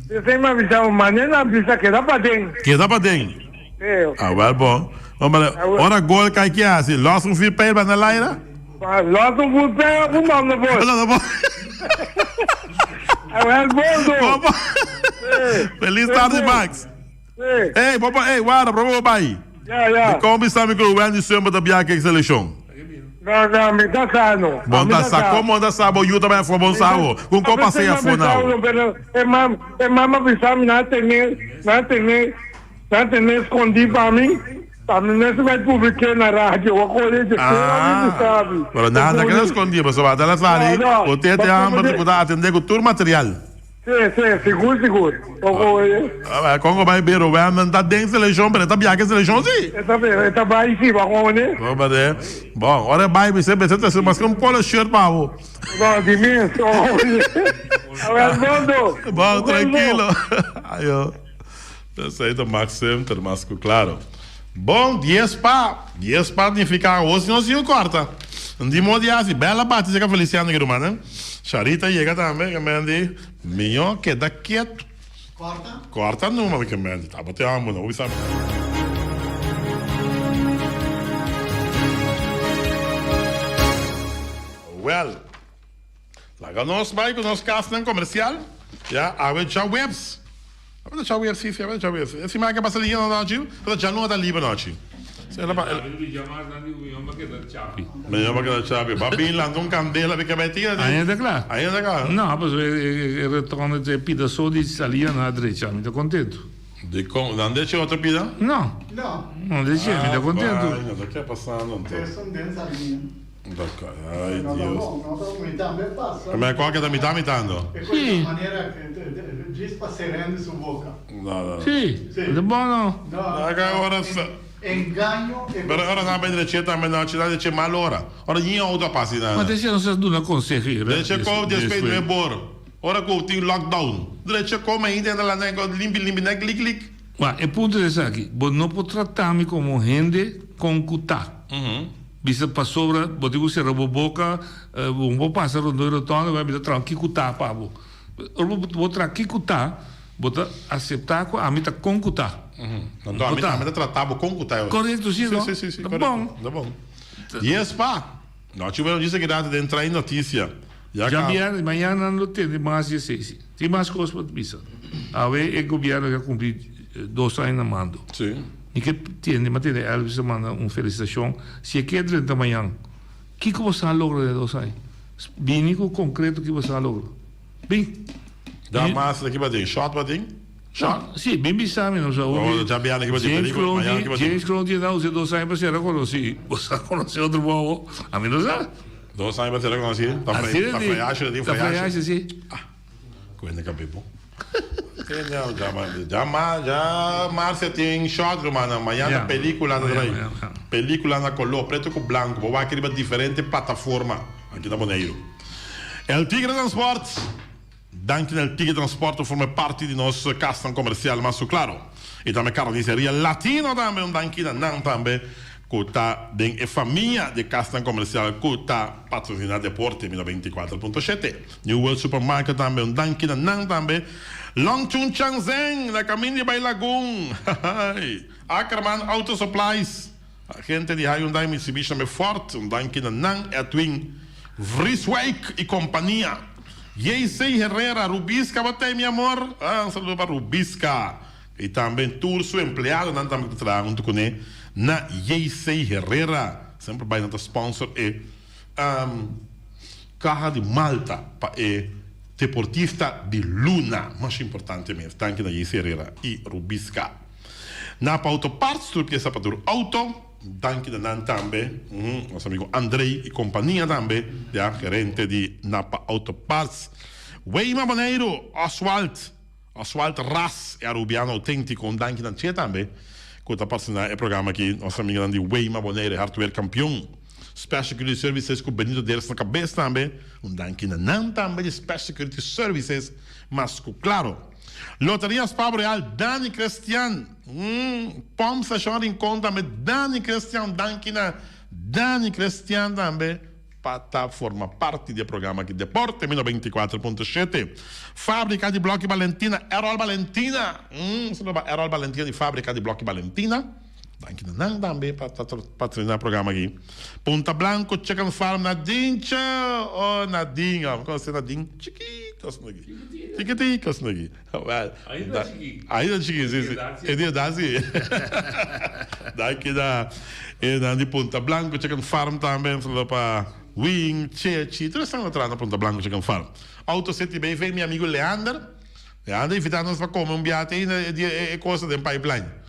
Esei mi a bisa bo manera a bisa keda paden. Keda paden. Si. Awel bon. Hombre, ora gol kai ki hasi? Los un vuurpijl ba na laira? Los un vuurpijl op un man na bos. Na bos. Awel boldo. Feliz tarde, Max. Hey, bo hey, guarda, prome bo bai. Ja, ja. Di kon bisa mi ku Wendy Summer ta bia kek selekshon? No, no, mi ta sa no. Bon ta sa, komo ta sa bo yu ta bai afo bon sa bo? Kun kon pasei afo nau? Pero e mam, e mama bisa mi nan tene, nan tene, nan tene skondi pa mi, pa mi mes bai publike na radio. Bo kore dje kera mi bisa mi. Pero nada keda skondi, pasobra ata la sali, bo tete hamber ku ta atende ku tur material. Sí, sí, sigur, sigur. Poko oye. Ah, Congo bai bero, Wenden ta den seleccion, pero e ta biaha ke seleccion sí. E ta e ta bai sí, ba con Bo bade. Bon, ora e bai mi se trese mas ke un polo shirt pa bo. No, di mes, oye. Awel, Bondo. Bon, tranquilo. Ayo. Esei ta Max Semter, mas ku klaro. Bon, dies pa. Dies pa nifiká awor si nos yu kòrta. Di modo di hasi, Bella bati seka Feliciano ki rumannan. Sharita yega tambe, ke men di, Mihó keda ketu. Kòrta? Kòrta numa, ke men di, tabata e hòmber no bisa. Wèl, laga nos bai ku nos kasnan komersial. Ya, awe djaweps. Awe ta djaweps, si, si, awe ta djaweps. E siman ke pasa liga no nochi, pero djaluna ta liber nochi. Si, el a pa, el. Mi hòmber keda chapi. Ba bin lanta un kandela mi ke bai tira di. Ainda ta kla? Ainda ta kla. No, pasobra e retorno e pida so di salia nan a drecha. Mi ta kontentu. Dikon? Nan dechi otro pida? No. No. Nan dechi, mi ta kontentu. Ah, bai, ke a pasando anto? Esun den salia. Ay, No ta Dios. bon, no ta bon. Mi tambe pasa. Ma cual keda mitad mitando? E cu manera djis pa serende su boca. No, no. Sí, ta bon no. No, Acá ora sa. Engaño e Pero ora nan bay dreche tambe no, chi nan dreche mal ora. Ora ni auto a pasa y Ma te si nos a duna conseho y Dreche cu despues no e bor. Ora cu tin lockdown. Dreche cu mainta entra la nen limpi limpi nek lik lik. Ma e punto ta esaki, bo no por trata mi como hende con cu ta. Bisa pasobra bo tin ku sera bo boka, bo no por pasa rondó e rotonda, bo a bisa traha kiko ta pa bo. Ora bo bo traha kiko ta, bo ta aseptá ku ami ta kon ku ta. Anto ami ta trata bo kon ku ta. Korekto, si no? Si, si, si, Ta bon. Ta bon. Dies pa. Nochi bueno djis a keda den trae notisia. Ya Dja ka. bièrnè, mañana nan lo tende mas di esei si. Tin mas kos pa bisa. Awe e gobièrnu ke a kumpli dos aña na mando. Si. Mi ke tende, mi a tende Elvis a manda un felicitacion. Si e ke drenta mañan, kiko bo sa logra den dos aña? Bini ku konkreto ki bo sa logra. Bin. Da mas aki batin, short batin? Short? No, si, bin bisa mi, no sa hopi. Oh, dja biaha aki batin, James pelicula, Kroon mañana aki batin. James Kroon tin na usa dos aña pa sera konosi. Bo sa konosi otro bobo? Ami no sa. Dos aña pa sera konosi? Ta freyashi, ta tin freyashi. Ta freyashi, si. Ah. Cuenta cabe bo. Ya ma ya Marcia tin shot rumannan mañana ta pelicula ta trae pelicula na color preto cu blanco bo wak riba diferente plataforma aki na Boneiru. El Tigre Transport Danki na El Tigre Transport cu forma parti di nos casnan comercial mas cu claro y tambe Carniceria Latino tambe un danki na nan tambe cu ta den e famia di e casnan comercial cu ta patrocina Deporte mi 94.7. New World Supermarket tambe un danki na nan tambe. Long Chun Chang Zeng na camin di bay Lagun. Hahay. Ackerman Auto Supplies. Gente di Hyundai Mitsubishi tambe Ford un danki na nan. Edwin Vrieswijk y compania. JC Herrera, Rubisca bo tey mi amor? Ah un saludo pa Rubisca. Y tambe tur su empleadonan tambe cu ta traha hunto cune na JC Herrera. Semper bay nan ta sponsor e Caha di Malta pa e deportista di luna. Masha importante mes. Danki na JC Herrera y Rubisca. Napa Auto Parts tur pieza pa tur auto. Danki na nan tambe. Nos amigo Andrey y compania tambe. Ya, gerente di Napa Auto Parts. Weima Boneiru, Oswald. Oswald Ras, e Arubiano autentico, un danki nan che tambe cu ta patrocina e programa aki, nos amigonan di Weima Bonaire Hardware Campeon, Special Security Services cu Benito Ders na cabes tambe, un danki na nan tambe di Special Security Services, mas cu claro. Loteria Spa Real Dani Crestian, Pump Station Rincon tambe Dani Crestian, danki na Dani Crestian tambe. Pa ta forma parti di e programa aki Deporte mi 94.7 Fabrica di Bloki Balentina Errol Balentina Un saludo pa Errol Balentina di Fabrica di Bloki Balentina. Danki na nan tambe pa ta patrociná programa aki. Punta Blanco Chicken Farm Nadincho! Oh Nadin, mi conoce Nadin chikito asina aki. Chikitiko asina aki. Well, Ainda chiki. Ainda chiki, si, si. E di edad si. Danki na e nan di Punta Blanco Chicken Farm tambe. Un saludo pa Wing, Chechi, tur esnan ku ta traha na Punta Blanco Chicken Farm. Auto City BV, mi amigo Leander. Leander invita nos pa come un biaha te ainda e cos ta den pipeline.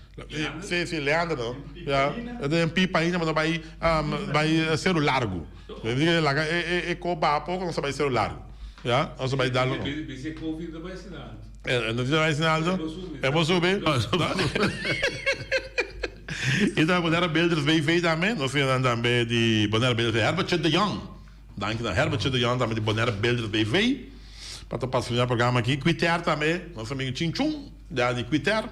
Si, si, Leander no. Ya, e ta den pipa ainda, ma no bai bai Seru Largu. Laga e co baha poco nos ta bai Seru Largu. Ya, nos ta bai dal un. Bisa e kofi no ta bai asina alto. E no ta bai asina alto? E bo subi? I ta Bonaire Builders BV tambe. Nos tin nan tambe di Bonaire Builders. Herbertje de Jong. Danki na Herbertje de Jong tambe di Bonaire Builders BV. Pa ta patrociná programa aki. Quiter tambe. Nos amigo Chin Chung ya di Quiter.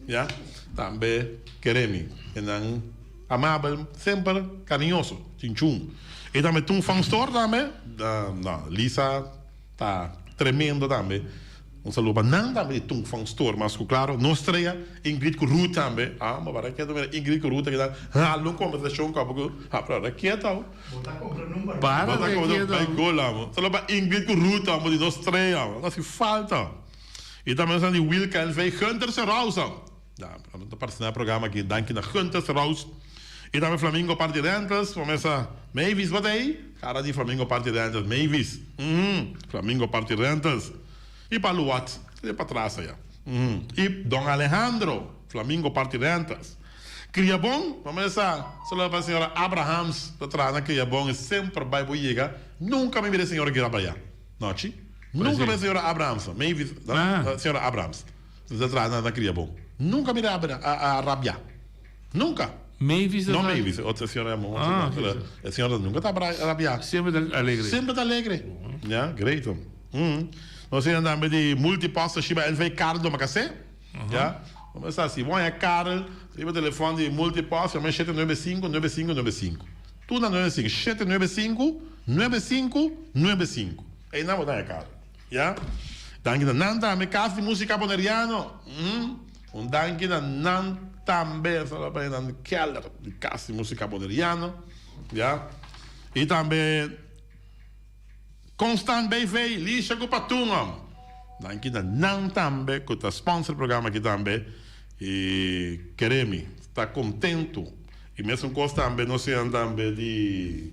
Ya. Tambe Keremi. E nan amabel, semper cariñoso. Chin Chung. I tambe Tung Fang Store tambe. No, Lisa ta tremendo tambe. Un saludo pa nan tambe di Tung Fang Store. Mas cu claro, nos trea Ingrid cu Ruth tambe. Ah, ma para keto mira Ingrid cu Ruth aki ta hala un conversacion cu abo cu, ah, pero ora keto abo. Bo ta compra number. Para Bo ta de compra keto. Bay gol amo. Saludo pa Ingrid cu Ruth amo di nos trea amo. No haci falta. I tambe nos di Wilka NV. Gunther Serausa. Ja, ta participá na e programa aki. Danki na Gunther Seraus. I tambe Flamingo Party Rentals. Por mesa Mavis bo ta ei? Cara di Flamingo Party Rentals. Mavis. Uhum. Flamingo Party Rentals. I pa Luwat. Ta den patras aya. Uhum. I Don Alejandro. Flamingo Party Rentals. Kriabon. Por mesa saluda pa señora Abrahams. Ta traha na Kriabon. E semper bai bo yega. Nunca mi mira e señora gira pa aya. Nochi. Nunca mi mira señora Abrahams. Mavis. Señora Abrahams. Ta traha na cria bon. Nunca mi a rabia. Nunca. Mavis ta No Mavis, otro señora yama. Ah, otro. sí, sí. E señora nunca ta rabia. Semper ta alegre. Semper ta alegre. Ya, great. Nos tin tambe di Multipost Toshiba NV Karl Domacassé. Ya. Nos ta si bon ya Karl riba telefon di Multipost yama 795 9595. Tur na 95 795 9595. Einan bo ta haña Karl. Ya. Danki na nan tambe. Kas di Musika Boneriano. Un danki na nan tambe. Esa ta pa nan Keller di Kas di Musika Boneriano. Ya. I tambe Constant BV, Lisha ku Patun. Danki na nan tambe ku ta sponsor e programa aki tambe. I kere mi ta kontentu. I mesun kos tambe nos siña tambe di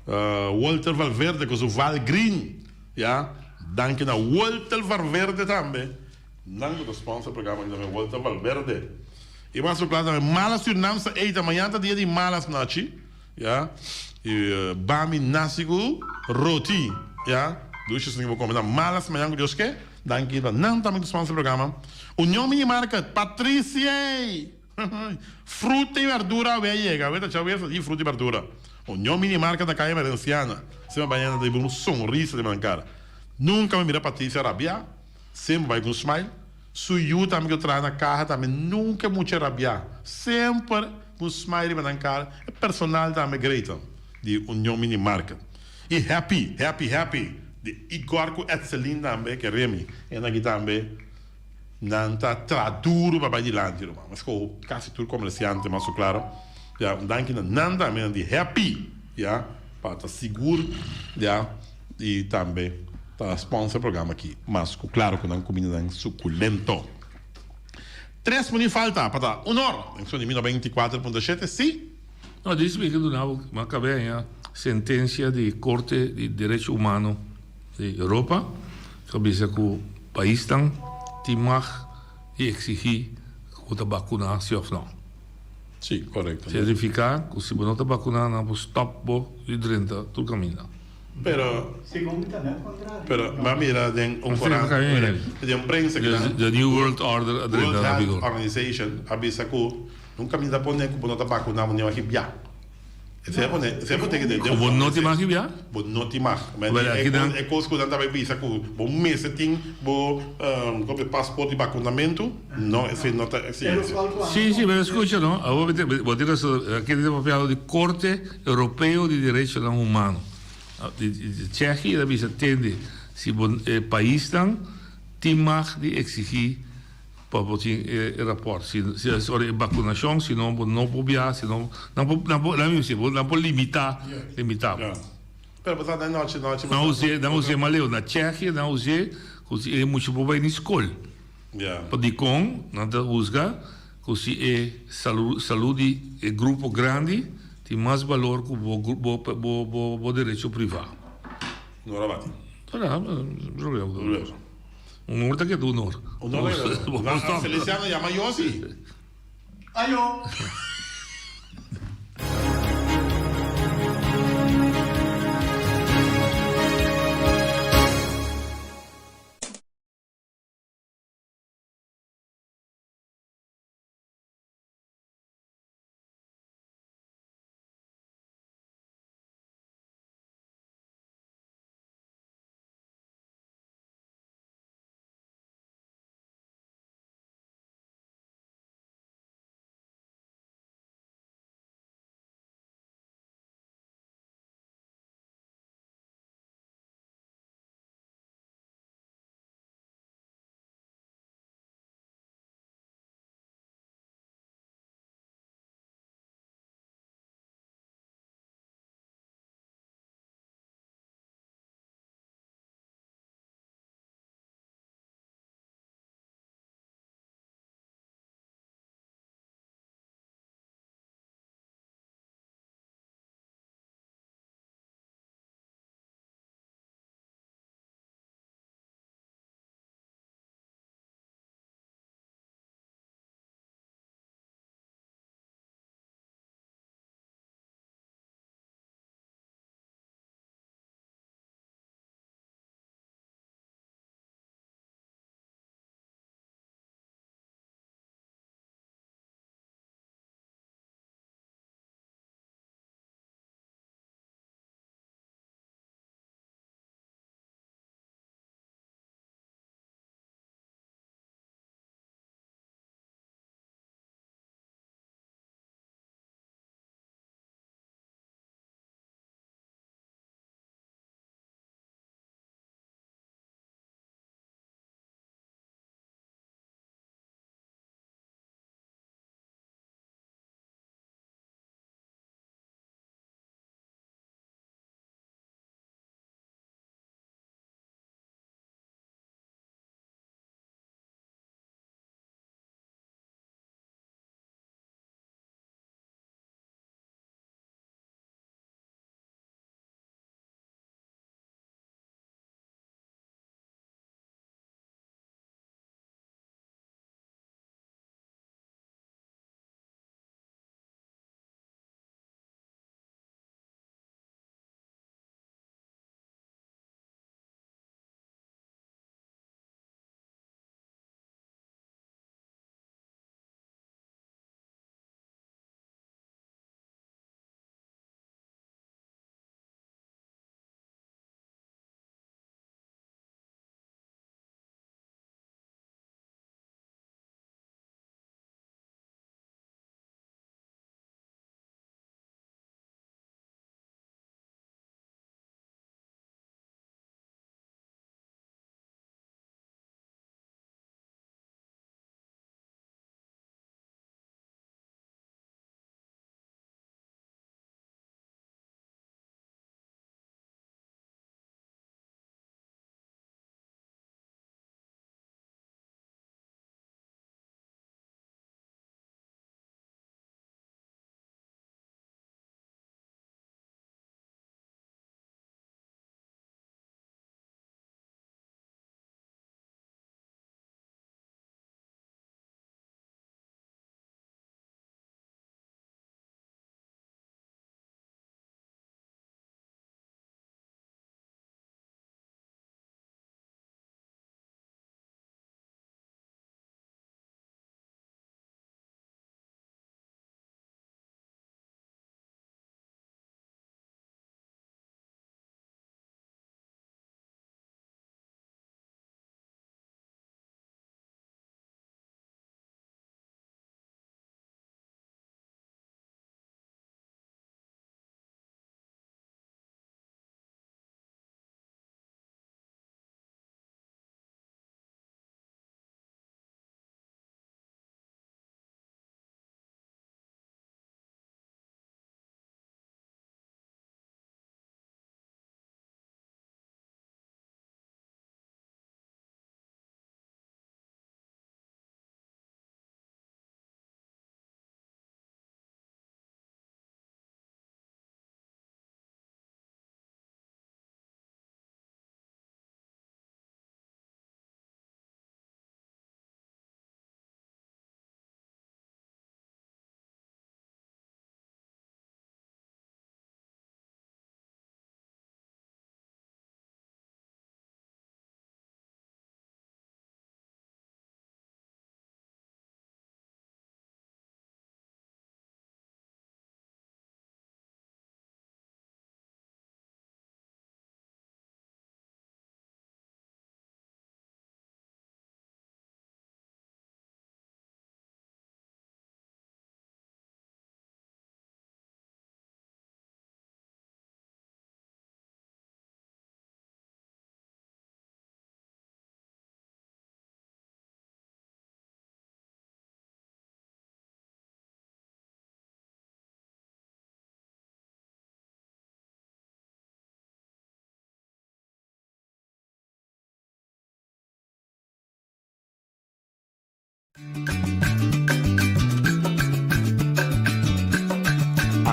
Walter Valverde ku su Val Green. Ya, danki na Walter Valverde tambe, nan ku ta sponsor programa aki tambe, Walter Valverde. I mas ku kla tambe Malas Surnam sa eita, mañana ta dia di Malas Nachi, ya, i bami nasi ku roti, ya, dushi esaki bo kome na Malas mañana ku Dios ke, danki pa nan tambe ku ta sponsor programa. Union Mini Market, Patriciey! Fruta y verdura awe a yega, awe ta chau wes di fruta y verdura. Union Mini Market na Calle Valenciana, semper bai yanda ta hiba un sonrisa riba nan cara. Nunca mi mira Patricia rabia, semper bai cu un smile. Su yu tambe cu traha na caha tambe nunca e mucha rabia, semper cu un smile riba nan cara. E personal tambe great di Union Mini Market. Y happy, happy, happy di Igor cu Edseline tambe, ke Remy, esaki tambe. Nan ta traha duru pa bai dilanti ruman. Mas ku kasi tur komersiante mas ku klaro. Ya, un danki na nan tambe, nan di happy, ya, pa ta sigur, ya, i tambe ta sponsor e programa aki. Mas ku klaro ku nan kumindanan sukulento. Tres minüt falta pa ta un or den son di mi 94.7, si. No, dis mi ke duna bo, mi a kab'é haña sentensia di Korte di Derecho Humano. Di Europa ta bisa ku paisnan tin mag di eksigí ku bo ta bakuná si òf nò. Sí, korekto. Sertifiká ku si bo no ta bakuná nan por stòp bo di drenta tur kaminda. Pero, Segun mi ta nèt kontrario. pero bo a mira den un korant, den prensa ki nan. The New World Order a drenta World na Health vigor. Organization a bisa ku un kaminda pone ku bo no ta bakuná bo no a hibia. Ku bo no tin mag bia? Bo no tin mag. E kos ku nan ta bai bisa ku bo mester tin bo pasport di bakunamentu, no, esei no ta eksigensia. Sí, sí, pero skucha no, awor bo tin rason, aki ta papiando di Korte Europeo di Derechonan Humano. Di Tsjechië ta bisa tende si bo e paisnan tin mag di eksigí. Pa bo tin e raport. Si si ora e bakunashon, si no bo no por biaha, si no nan por nan por laat mi bisa nan por limita limita bo. Pero bo ta na nochi nochi. Nan us'é nan us'é mas leu na Tsjechië nan us'é ku si e mucha por bai ni skol. Pa dikon nan ta husga ku si e salu salu di e grupo grandi tin mas balor ku bo bo bo bo derecho priva. No a bati. No problema. Honor ta keda honor. Honor ta keda honor. Feliciano yama Yossi. Ayo.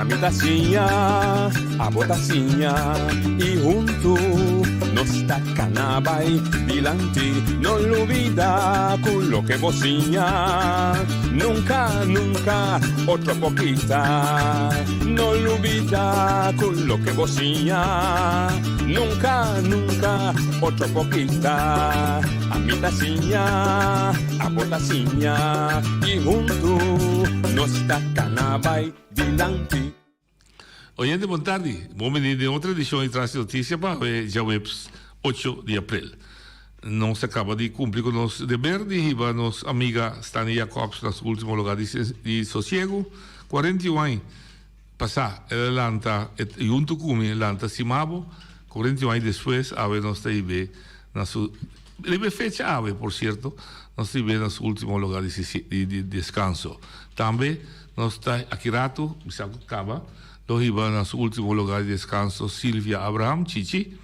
Ami ta siña, abo ta siña y hunto nos ta cana bay dilanti. No lubida cu loke bo siña nunca, nunca otro por kita. No lubida cu loke bo siña nunca, nunca otro por kita. Ami ta siña, abo ta siña y hunto nos ta cana bay dilanti. Oyente bon tardi, bon bini den otro edicion di Tras di Noticia pa awe djaweps ocho di april. Nos a caba di cumpli cu nos deber di hiba nos amiga Stanley Jacobs na su ultimo lugar di sosiego. 41 aña pasa el a lanta hunto cu mi lanta Simabo, 41 aña despues awe nos ta hib'e na su riba e fecha awe por cierto nos ta hib'e na su ultimo lugar di descanso. Tambe Nos ta aki ratu, mi sa ku kaba, lo hiba na su ultimo lugar di deskanso Silvia Abraham, Chichi.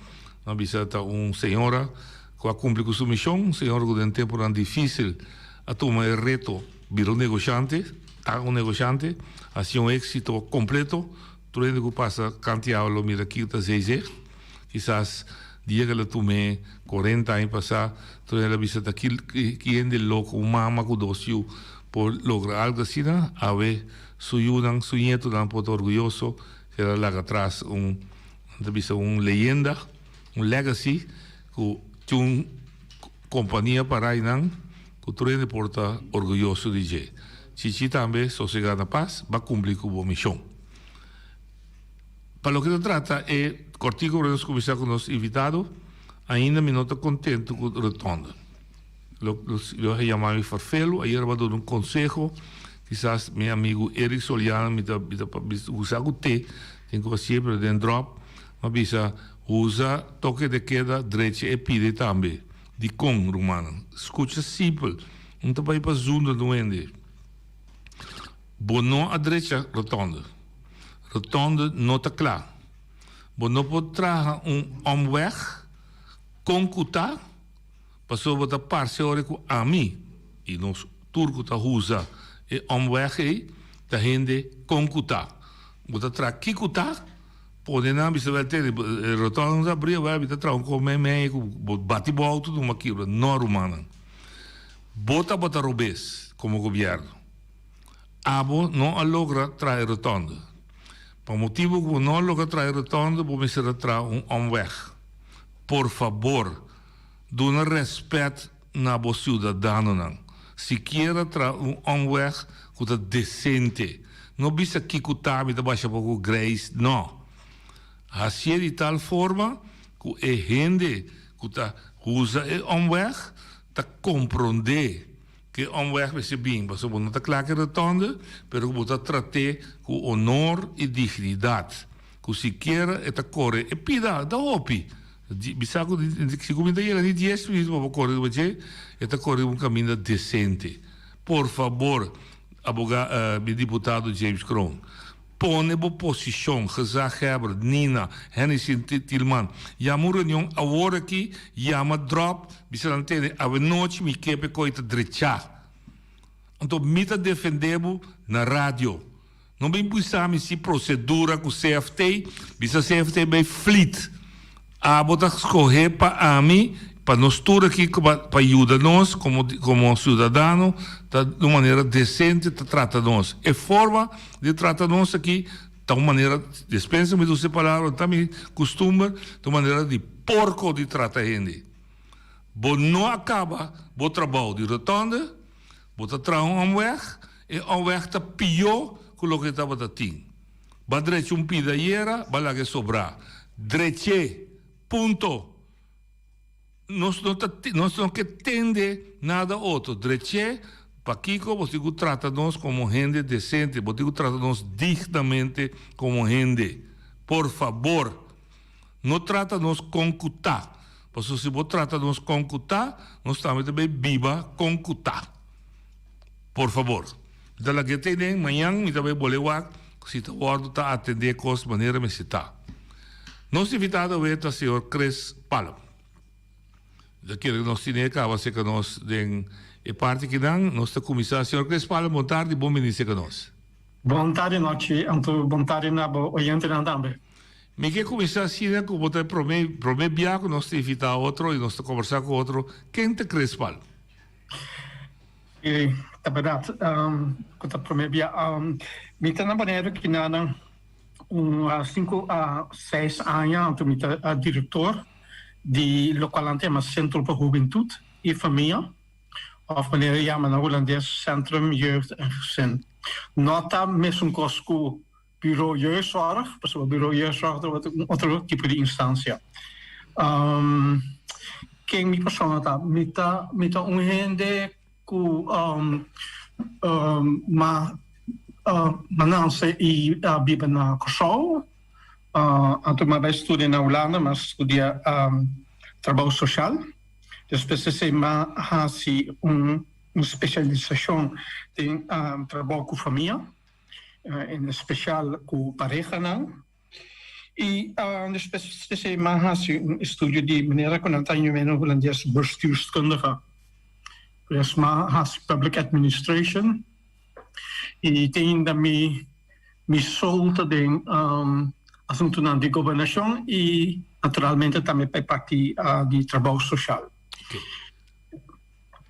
Nos a bisa ta un señora ku a kumpli ku su mishon, un señora ku den tempunan difisil a tuma e reto bira un negoshante, ta un negoshante, hasi un éksito kompleto. Tur hende ku pasa kanti awa lo mira kiko ta zeze. Kisas dia ku el a tum'é korenta aña pasá, tur hende a bisa ta ki ki hende loko, un mama ku dos yu por logra algu asina. Awe su yunan, su ñetonan por ta orguyoso ku el a laga atras un, nan ta bisa un leyenda, un legacy ku tin un kompania pará einan ku tur hende por ta orguyoso di dje. Chichi tambe sosegá na pas, ba kumpli ku bo mishon. Pa loke ta trata e kòrtiku ora nos kuminsá ku nos invitado, ainda mi no ta kontentu ku rotonde. Lo lo a yama mi farfelu, ayer a duna un konseho, kisas mi amigu Eric Soliano mi ta mi ta usa ku te, tin ku hasié pero den dròp, mi a bisa usa toke de keda drecha e pide tambe. Dikon, rumannan? Skucha simpel, un ta bai pa zunda duende. Bo no a drecha rotonde. Rotonde no ta kla. Bo no por traha un omweg kon ku ta, pasobra bo ta parse ora ku ami i nos tur ku ta usa e omweg ei ta hende kon ku ta. Bo ta traha ki ku ta, pone nan bisa wèl tene e rotonde no ta abri awèl mi ta traha un kos meimei ku bo bati bo outo numa kibra. No rumannan. Bo tabata robes komo gobièrnu. Abo no a logra traha e rotonde. Pa motibu ku bo no a logra traha e rotonde, bo mester a traha un omweg. Por fabor, duna rèspèt na bo siudadanonan. Sikiera traha un omweg ku ta desente. No bisa kiko ta, mi ta basha poko greis. No. Hasié di tal forma ku e hende ku ta usa e omweg ta komprondé. Ke omweg mester bin, pasobra bo no ta kla ku e rotonde, pero ku bo ta trat'é ku honor i dignidat, ku sikiera e ta kore e pida, ta hopi. Bisa ku si ku mi ta yega ni dies minuut pa bo kore riba dje, e ta kore riba un kaminda desente. Por fabor, aboga, mi diputado James Kroon, Pone bo posishon, gezaghebber, Nina, Henny Sint Tilman. Yama un reunion awor aki, yama drop, bisa nan tene, awenochi mi ke p'e koi ta drechá. Anto mi ta defendé bo na radio. No bin bisa mi si prosedura ku CFT, bisa CFT bai flit. Abo ta skohé pa ami, pa nos tur aki pa yuda nos komo komo siudadano ta di un manera desente ta trata nos. E forma di trata nos aki ta un manera, despensa mi ta usa e palabra, no ta mi kustumber, ta un manera di porko di trata hende. Bo no a kaba bo trabou di rotonde, bo ta traha un omweg, e omweg ta pió ku loke tabata tin. Ba drecha un pida ayera, ba laga e sobrá. Drech'é. Punto. Nos no ta, nos no ke tende nada otro. Drech'é, pakiko bo tin ku trata nos komo hende desente, bo tin ku trata nos dignamente komo hende. Por fabor, no trata nos kon ku ta. Pasobra si bo trata nos kon ku ta, nos tambe ta bay biba kon ku ta. Por fabor. Mi ta laga e tenen, mañan mi ta bay bole wak si ta wordo ta atende cos manera mester ta. Nos invitado awe ta señor Chris Palm. Mi ta kere nos tine caba cerca nos den e parti kinan. Nos ta cuminsa. Señor Chris Palm, bon tardi, bon bini cerca nos. Bon tardi nochi anto bon tardi na bo oyentenan tambe. Mi ke kuminsá asina ku bo ta e promé promé bia ku nos ta invitá otro i nos ta kombersá ku otro. Ken ta Crespal? Si, ta bèrdat ku ta promé bia. Mi ta na Boneiru kinanan un sinku a seis aña anto mi ta direktor di lokual nan ta yama Sentro pa Hubentut i Famia. Of manera yama na hulandes Centrum Jeugd en Gezin. No ta mesun kos ku Bureau Jeugdzorg, pasobra Bureau Jeugdzorg ta un otro tipo di instansia. Ken mi persona ta? Mi ta mi ta un hende ku ma ma nanse i a biba na Kòrsou. Anto mi a bai studia na Hulanda, mi a studia trabou sosial. Despues esei m'a hasi un spesialisashon den trabou ku famia, en espesial ku parehanan. I despues esei m'a hasi un estudio di manera ku nan ta yama na hulandes bestuurskundige. Pues m'a hasi public administration i te ainda mi Mi soul ta den asuntunan di gobernashon i naturalmente tambe pa e parti di trabou soshal.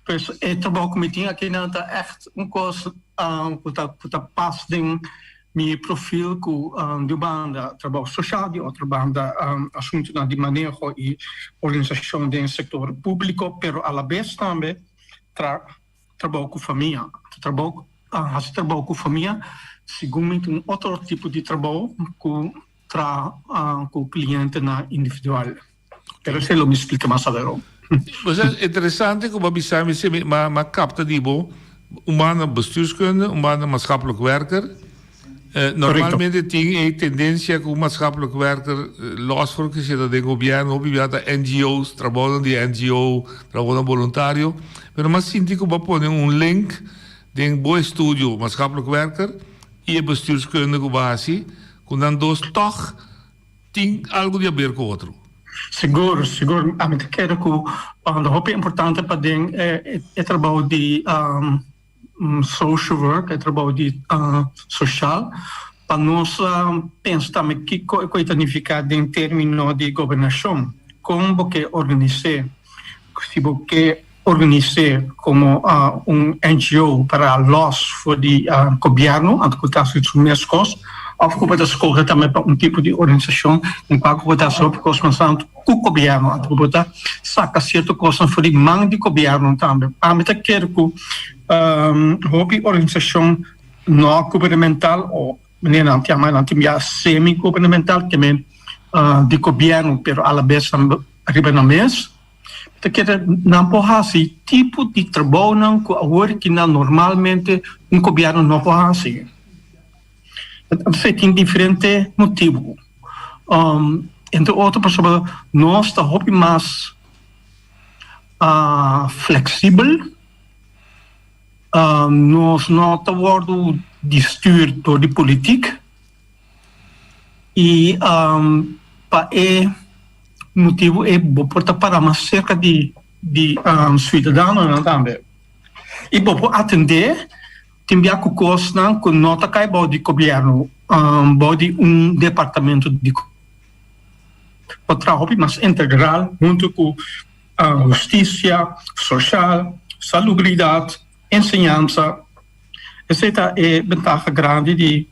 Pues e trabou ku mi tin akinan ta ègt un kos ku ta ku ta pas den mi profil ku di un banda trabou soshal, di otro banda asuntunan di maneho i organisashon den sektor públiko, pero alabes tambe tra Trabou ku famia. Trabou, hasi trabou ku famia segun mi ta un otro tipo di trabou ku traha ku klientenan individual. Pero esei lo mi splika mas alero. Bo sa, interesante ku bo a bisa mi si mi a kapta di bo un banda bestuurskunde, un banda maatschappelijk werker. Normalmente tin e tendencia cu maatschappelijk werker los for cu ta den gobierno, hopi bia ta NGO's, trabounan di NGO, trabounan boluntario, pero mi a sinti cu bo a pone un link den bo estudio maatschappelijk werker y e bestuurskunde cu bo a haci, cu nan dos toch tin algo di haber cu otro. Sigur, sigur. Ami ta kere cu ta hopi importante pa den e trabou di social work, e trabou di social, pa nos pensa tambe kiko e ta nifiká den término di gobernashon. Kon bo ke organis'é? Si bo ke organis'é komo un NGO para lòs for di gobièrnu, anto ku ta hasi su mes kos, òf ku bo ta skohe tambe pa un tipo di organisashon den kua ku bo ta hasi hopi kos mas tantu ku gobièrnu, anto ku bo ta saka sierto kosnan for di man di gobièrnu tambe. Ami ta kere ku hopi organisashon no gubernamental o manera nan ta yama nan tin bia semi gubernamental ke men di gobièrnu pero alabes riba nan mes ta kere nan por hasi tipo di trabounan ku awor kinan normalmente un gobièrnu no por hasi. Esei tin diferente motibu. Entre otro pasobra nos ta hopi mas fleksibel, nos no ta wòrdu di stuur dor di politik i pa e motibu ei bo por ta para mas serka di siudadanonan tambe i bo por atendé. Tin bia ku kosnan ku no ta kai bou di gobièrnu, bou di un departamento di por traha hopi mas integral huntu ku hustisia, soshal, salubridat, enseñansa. Esei ta e bentaha grandi di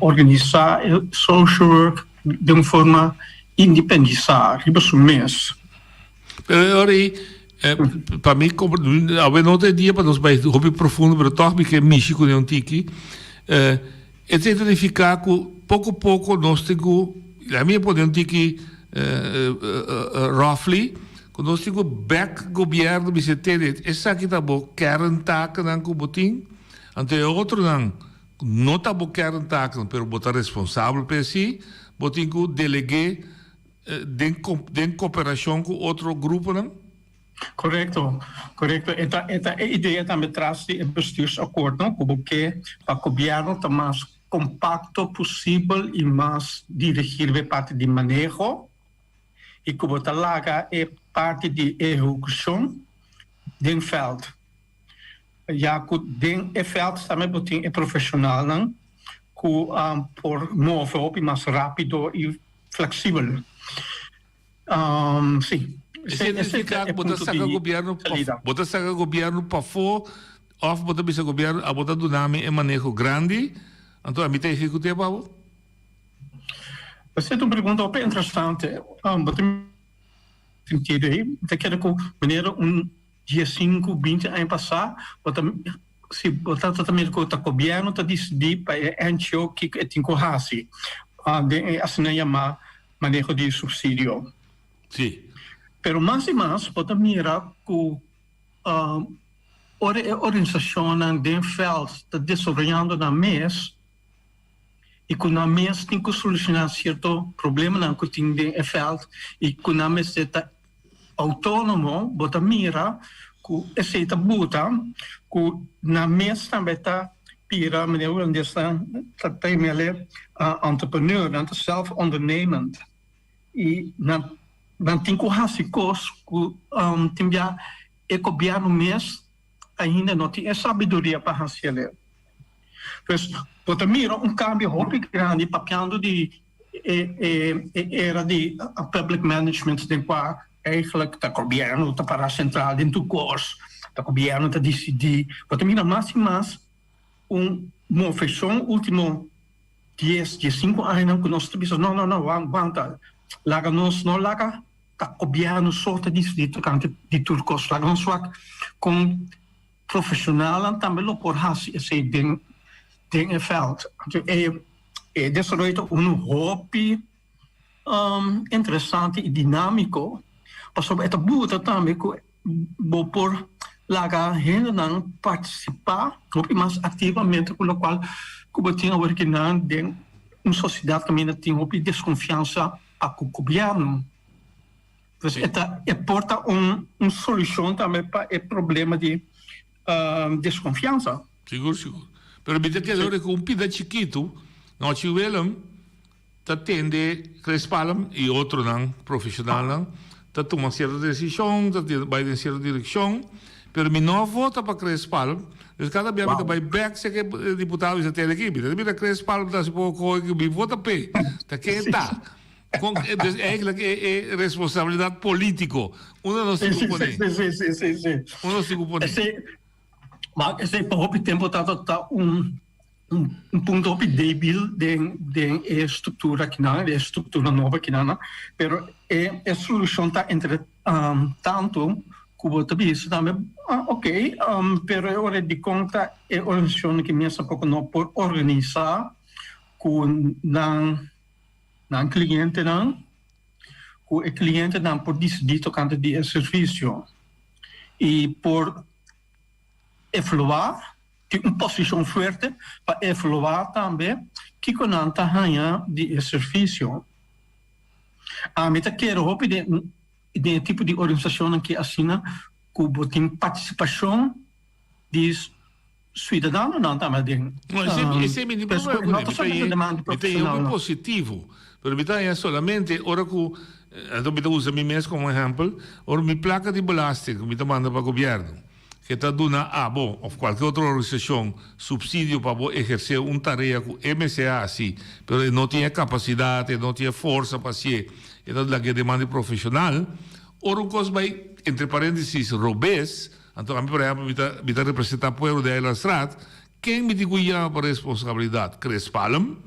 organisá e social work den un forma independisá riba su mes. Pero e ora ei, pa mi, awe no ta e dia pa nos bai hopi profundo, pero tòg mi ke mishi kuné un tiki. E ta nifiká ku poko poko nos tin ku, laat mi e pone un tiki roughly, ku nos tin ku bèk gobièrnu bisa tene esaki ta bo kerntakennan ku bo tin, anto e otronan no ta bo kerntakennan pero bo ta responsabel pa esei, bo tin ku deleg'é. Den den koperashon ku otro gruponan? Korekto, korekto. E ta e ta e idea tambe tras di e bestuursakkoord, no? Ku bo ke pa gobièrnu ta mas kompakto posibel i mas dirigí riba e parti di maneho i ku bo ta laga e parti di ehekushon den vèlt. Ya ku den e veld tambe bo tin e profeshonalnan ku por move hopi mas rápido i fleksibel. Sí, Esei esei nifiká ta e ku bo ta punto saka di gobièrnu paf, salida. bo ta saka gobièrnu pafó òf bo ta bisa gobièrnu abo ta duna mi e maneho grandi, anto ami ta ehekut'é pa bo? Esei ta un pregunta hopi interesante. Bo tin sentido ei. Mi ta kere ku manera un diesinku, binti aña pasá bo ta si bo ta ta mira ku ta gobièrnu ta disidí pa e NGO kiko e tin ku hasi den e asina yamá maneho di supsidio. Sí. Pero mas i mas bo ta mira ku ora e organisashonnan den vèlt ta desaroyando nan mes i ku nan mes tin ku solushoná sierto problemanan ku tin den e vèlt i ku nan mester ta outónomo, bo ta mira ku esei ta buta ku nan mes tambe ta bira, manera hulandesnan ta yam'e, entrepreneur, nan ta zelfondernemend i nan nan tin ku hasi kos ku tin bia e gobièrnu mes ainda no tin e sabiduria pa hasi el'e. Pues bo ta mira un kambio hopi grandi papiando di e e era di public management den kua eigenlijk ta gobièrnu ta para sentral den tur kos, ta gobièrnu ta disidí. Bo ta mira mas i mas un moveshon ultimo dies, diesinku añanan ku nos ta bisa no, no, no, wanta, laga nos no laga ta gobièrnu so ta disidí tokante di tur kos, laga nos wak kon Profesionalnan tambe lo por haci esey den den e veld. Anto e e desaroyo ta unu hopi interesante y dinamico pasobra e ta buta tambe cu bo por laga hendenan participa hopi mas activamente cu locual cu bo tin awor kinan den un sociedad caminda tin hopi desconfiansa pa cu gobierno. Pues e ta e por ta un un solucion tambe pa e problema di desconfiansa. Sigur sigur. Pero mi ta keda ora ku un pida chikitu, Nochi Willem ta tende Chris Palm i otronan profesionalnan ta tuma sierto desishon, ta bai den sierto direkshon, pero mi no a vota pa Chris Palm, dus kada bia mi ta bai bek seki e diputado bisa tende aki, mi ta mira Chris Palm ta hasi poko koe ku mi vota p'e, ta ken ta? Con, dus eigenlijk e, e responsabilidad politico. Unda nos tin cu pone? Sí, sí, sí, sí, sí. Unda nos tin cu pone? Esey, maar esey pa hopi tempo ta ta un, un, un punto hopi debil den, den e structura kinan, e structura nobo kinan, pero e, e solucion ta entre um, tanto cu bo ta bisa tambe, ah, ok, um, pero e ora dicon ta e organisacion ki mes tampoco no por organisa cu nan Nan klientenan, ku e klientenan por disidí tokante di e servisio i por evaluá, tin un posishon fuerte pa evaluá tambe kiko nan ta haña di e servisio. Ami ta kere hopi den den e tipo di organisashonnan ki asina ku bo tin partisipashon di Suidadanonan tambe den. No, esei, esei mi tin problema kuné. Mi ta haña, mi ta haña hopi positivo. Pero mi ta haña solamente ora ku, anto mi ta usa mi mes komo ehèmpel, ora mi plaka di belasting ku mi ta manda pa gobièrnu, ke ta duna abo òf kualke otro organisashon supsidio pa bo ehersé un tarea ku e mester hasi, pero e no tin e kapasidat, e no tin e forsa pa hasié, e ta lag'é den man di profeshonal. Ora un kos bai, entre paréntesis, robes, Anto ami por ehempel mi ta mi ta representa pueblo di Eilandstraat, ken mi tin ku yama pa responsabilidat? Chris Palm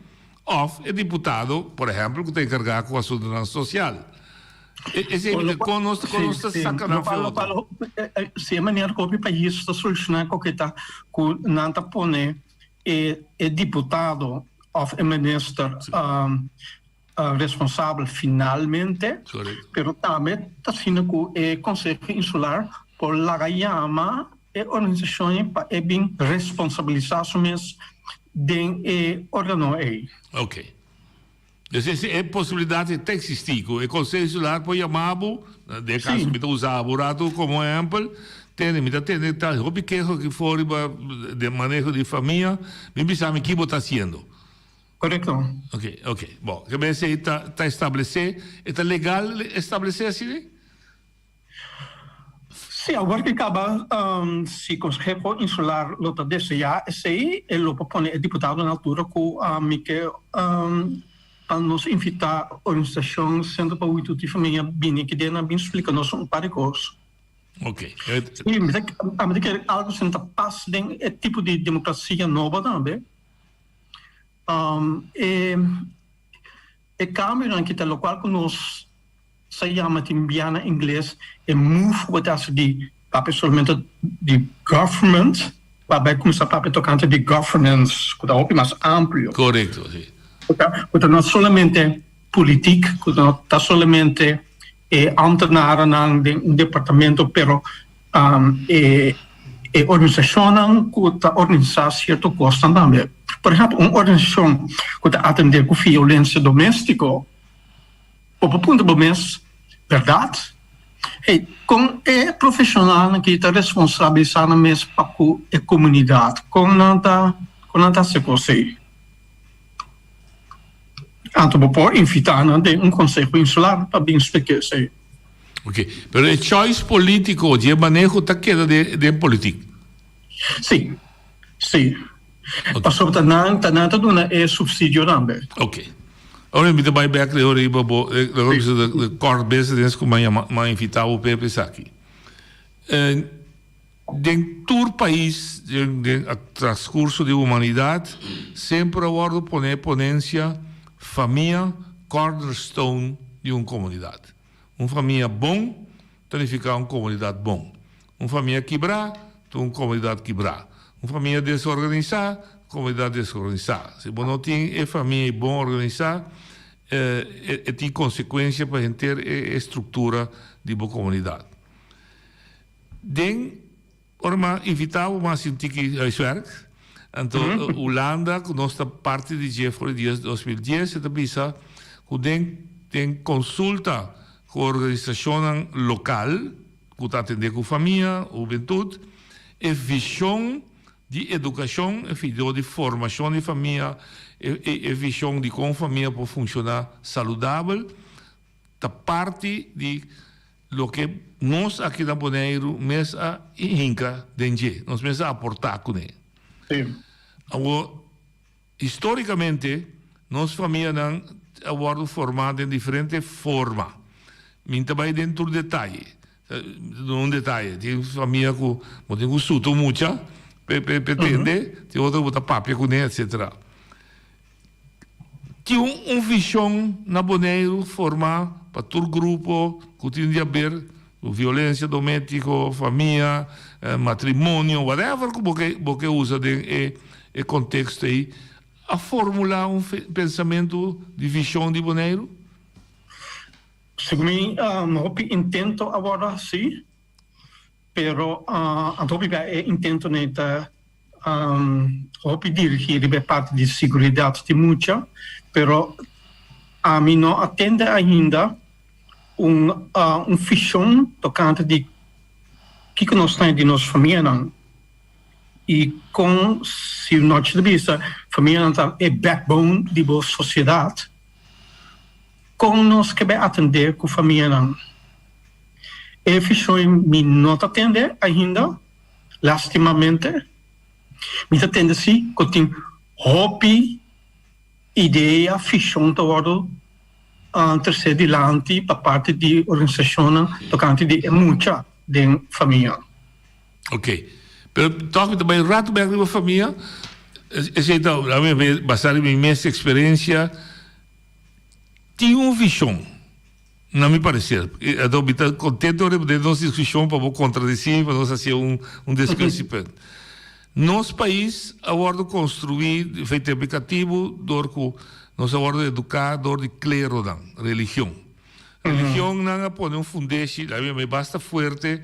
of e diputado por ehempel ku ta enkargá ku asuntunan sosial? E esei mi ta kon nos kon nos ta saka nan for otro? Si e manera ku hopi pais ta solushoná koke ta ku nan ta pone e e diputado of e minister responsabel finalmente, pero tambe ta asina ku e Konseho Insular por laga yama e organisashon pa e bin responsabilisá su mes den e organo ei. Ok. Dus e e posibilidat ei ta eksistí ku e Konseho Insular por yama bo, den e kaso mi ta usa bo rato komo ehèmpel, tende mi ta tende tal hopi keho aki for riba den maneho di famia, mi bisa mi ki bo ta hasiendo. Korekto. Ok, ok. Bon, ke mester esei ta ta establesé, e ta legal establesé asina? Sí, awor ki kaba si Konseho Insular lo ta deseá esei, e lo por pone e diputado na altura ku mi ke pa nos invitá organisashon Sentro pa Huitud di Famia bini aki den a bin splika nos un par di kos. Ok. Sí, mi ta ami ta kere algu asina ta pas den e tipo di demokrasia nobo tambe. E e kambionan ki ta lokual ku nos sa yama tin bia na ingles e move ku bo ta hasi di papia solamente di government pa bai kuminsá papia tokante di governance ku ta hopi mas amplio. Korekto, si. Ku ta no solamente politik, ku no ta solamente e ambtenarennan den un departamento pero e e organisashonnan ku ta organisá sierto kosnan tambe. Por ehèmpel un organisashon ku ta atendé ku violensia doméstiko. Bo por puntra bo mes, Bèrdat? Hey, kon e profeshonalnan ki ta responsabilisá nan mes pa ku e komunidat, kon nan ta kon nan ta hasi kos ei? Anto bo por invitá nan den un konseho insular pa bin splika esei. Ok, pero e choice polítiko di e maneho ta keda den politik? Sí, sí. Pasobra ta nan ta nan ta duna e subsidio tambe. Ok. Ora mi ta bai bek de ora riba bo ora bisa de kort business ku mi a yama mi a invita bo p'e esaki. Den tur pais den den transcurso di humanidad semper a wordo pone e ponencia famia cornerstone di un comunidad. Un famia bon ta nifica un comunidad bon. Un famia kibrá ta un komunidat kibrá. Un famia desorganisá, komunidat desorganisá. Si bo no tin e famia ei bon organisá, e tin konsekuensia pa henter e struktura di bo komunidat. Den ora mi a invitá bo mi a hasi un tiki huiswerk. Anto Hulanda, ku nos ta parti di dje for di dies 2010, e ta bisa ku den den konsulta ku organisashonnan lokal, ku ta atendé ku famia, hubentut, e vishon di edukashon, e video di formashon di famia, e vishon di kon famia por funshoná saludabel, ta parti di loke nos aki na Boneiru mes a hinka den dje, nos mes a aportá kuné. Awor. Histórikamente, nos famianan a wòrdu formá den diferente forma. Mi no ta bai den tur detaye. Mi ta duna un detaye. Tin famia ku bo tin ku suta un mucha p'e p'e tende, tin otro ku bo ta papia kuné, etsetera. Tin un vishon na Boneiru formá pa tur grupo ku tin di haber ku violensia doméstiko, famia, matrimonio, whatever ku bo ke bo ke usa den e e konteksto ei, a formulá un pensamentu di vishon di Boneiru? Segun mi, hopi intento a wòrdu hasí. Pero anto hopi bia e intentonan ta hopi dirigí riba e parti di siguridat di mucha, pero ami no a tende ainda un un vishon tokante di kiko nos ta di nos famianan i kon si nochi ta bisa famianan ta e backbone di bo sosiedat, kon nos ke bai atendé ku famianan. E vishon mi no ta tende ainda, lastimamente. Mi ta tende si ku tin hopi idea, vishon ta wòrdu tresé dilanti pa parti di organisashonnan tokante di e mucha den famia. Ok. Pero tòg mi ta bai ratu bèk riba famia. Esei ta, ami basá riba mi mes eksperensia, tin un vishon. Na mi parecer. Anto mi ta contento riba den nos discusion pa bo contradeci mi pa nos haci un un discussiepunt. Nos pais a wordo construi fe tempo catibu door cu nos a wordo educa door di cleronan, religion. Religionnan a pone un fundeshi, la mi basta fuerte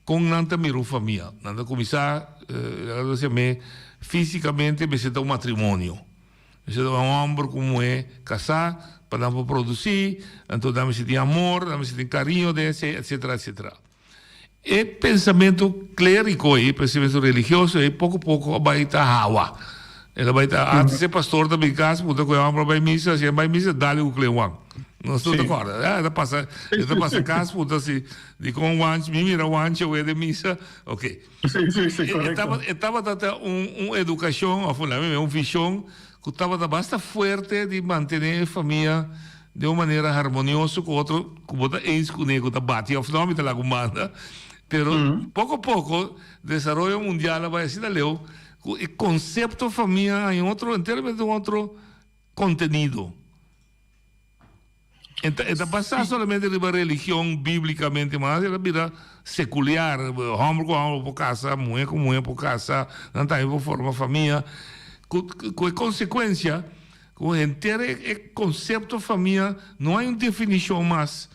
con nan ta mira un famia. Nan ta cuminsa, laga nos yam'e, fisicamente mester ta un matrimonio. Mester ta un hòmber ku un muhé kasá pa nan por produsí, anto nan mester tin amor, nan mester tin kariño den esei, etsetera, etsetera. E pensamentu klériko ei, e pensamentu religioso ei, poko poko a bai ta hawa. El a bai ta, antes e pastor ta bin kas puntra ku e hòmber a bai misa, si e bai misa, dale ku klenwan. Nos tur ta kòrda. Ya, e ta pasa, e ta pasa kas puntra si dikon Wanchi, mi mira Wanchi awe den misa. Oké. Sí, sí, sí, korekto. E tabata ta un un edukashon òf un un vishon ku tabata basta fuerte di mantené e famia den un manera harmonioso ku otro ku bo ta eens kuné ku ta bati òf no, mi ta laga un banda. Pero poko poko desaroyo mundial a bai asina leu ku e konsepto famia a haña otro enteramente un otro kontenido. E ta, e ta basá solamente riba religion bíblicamente, mas el a bira seculiar. Homber cu homber por casa, muher cu muher por casa, nan tambe por forma famia. Cu, cu e consecuencia cu henter e, e concepto famia no hay un definicion mas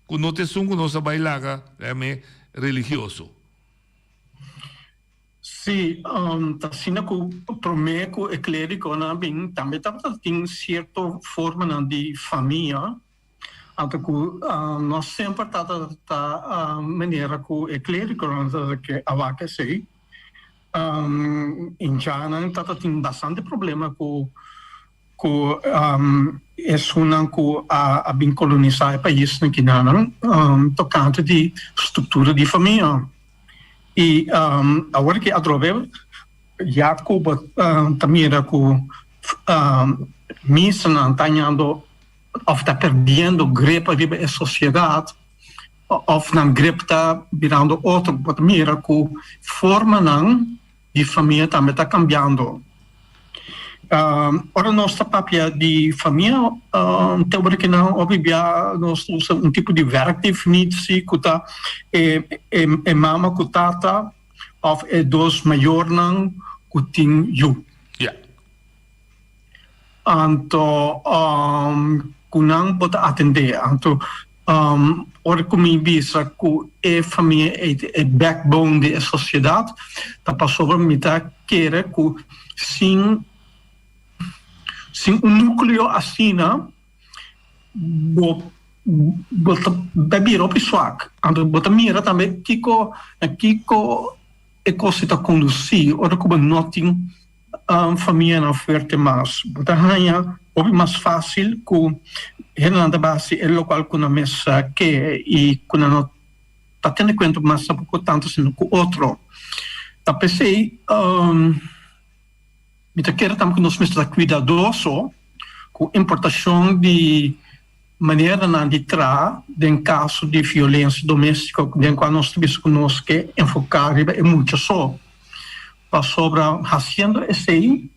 cu no ta esun cu nos a bay laga, lame, religioso. Sí, ta asina ku promé ku e klérikonan a bin tambe tabata tin sierto formanan di famia, anto ku no semper tabata ta manera ku e klérikonan tabata ke a wak esei. Indjannan tabata tin bastante problema ku ku esunnan ku a bin kolonisá e paisnan kinanan tokante di struktura di famia. I awor ki atrobe ya ku bo ta mira ku misanan ta hañando òf ta perdiendo grip riba e sosiedat òf nan grip ta birando otro, bo ta mira ku formanan di famia tambe ta cambiando. Ora nos ta papia di famia, te ora ki nan hopi bia nos ta usa un tipo di werkdefinitie cu ta e e mama cu tata of e dos mayornan cu tin yu. Anto cu nan bo ta atende. Anto ora cu mi bisa cu e famia ei ta e backbone di e sociedad ta pasobra mi ta kere cu sin sin un nucleo asina bo bo ta bai bira hopi swak. Anto bo ta mira tambe kico na kico e cos ei ta conduci ora cu bo no tin famianan fuerte mas. Bo ta haña hopi mas fácil ku hendenan ta basi e lokual ku nan mes ke i ku nan no ta tene kuenta mas tampoko tantu asina ku otro. Ta p'esei mi ta kere tambe ku nos mester ta kuidadoso ku importashon di maneranan di traha den kaso di violensia doméstiko den kua nos ta bisa ku nos ke enfoká riba e mucha so. Pasobra hasiendo esei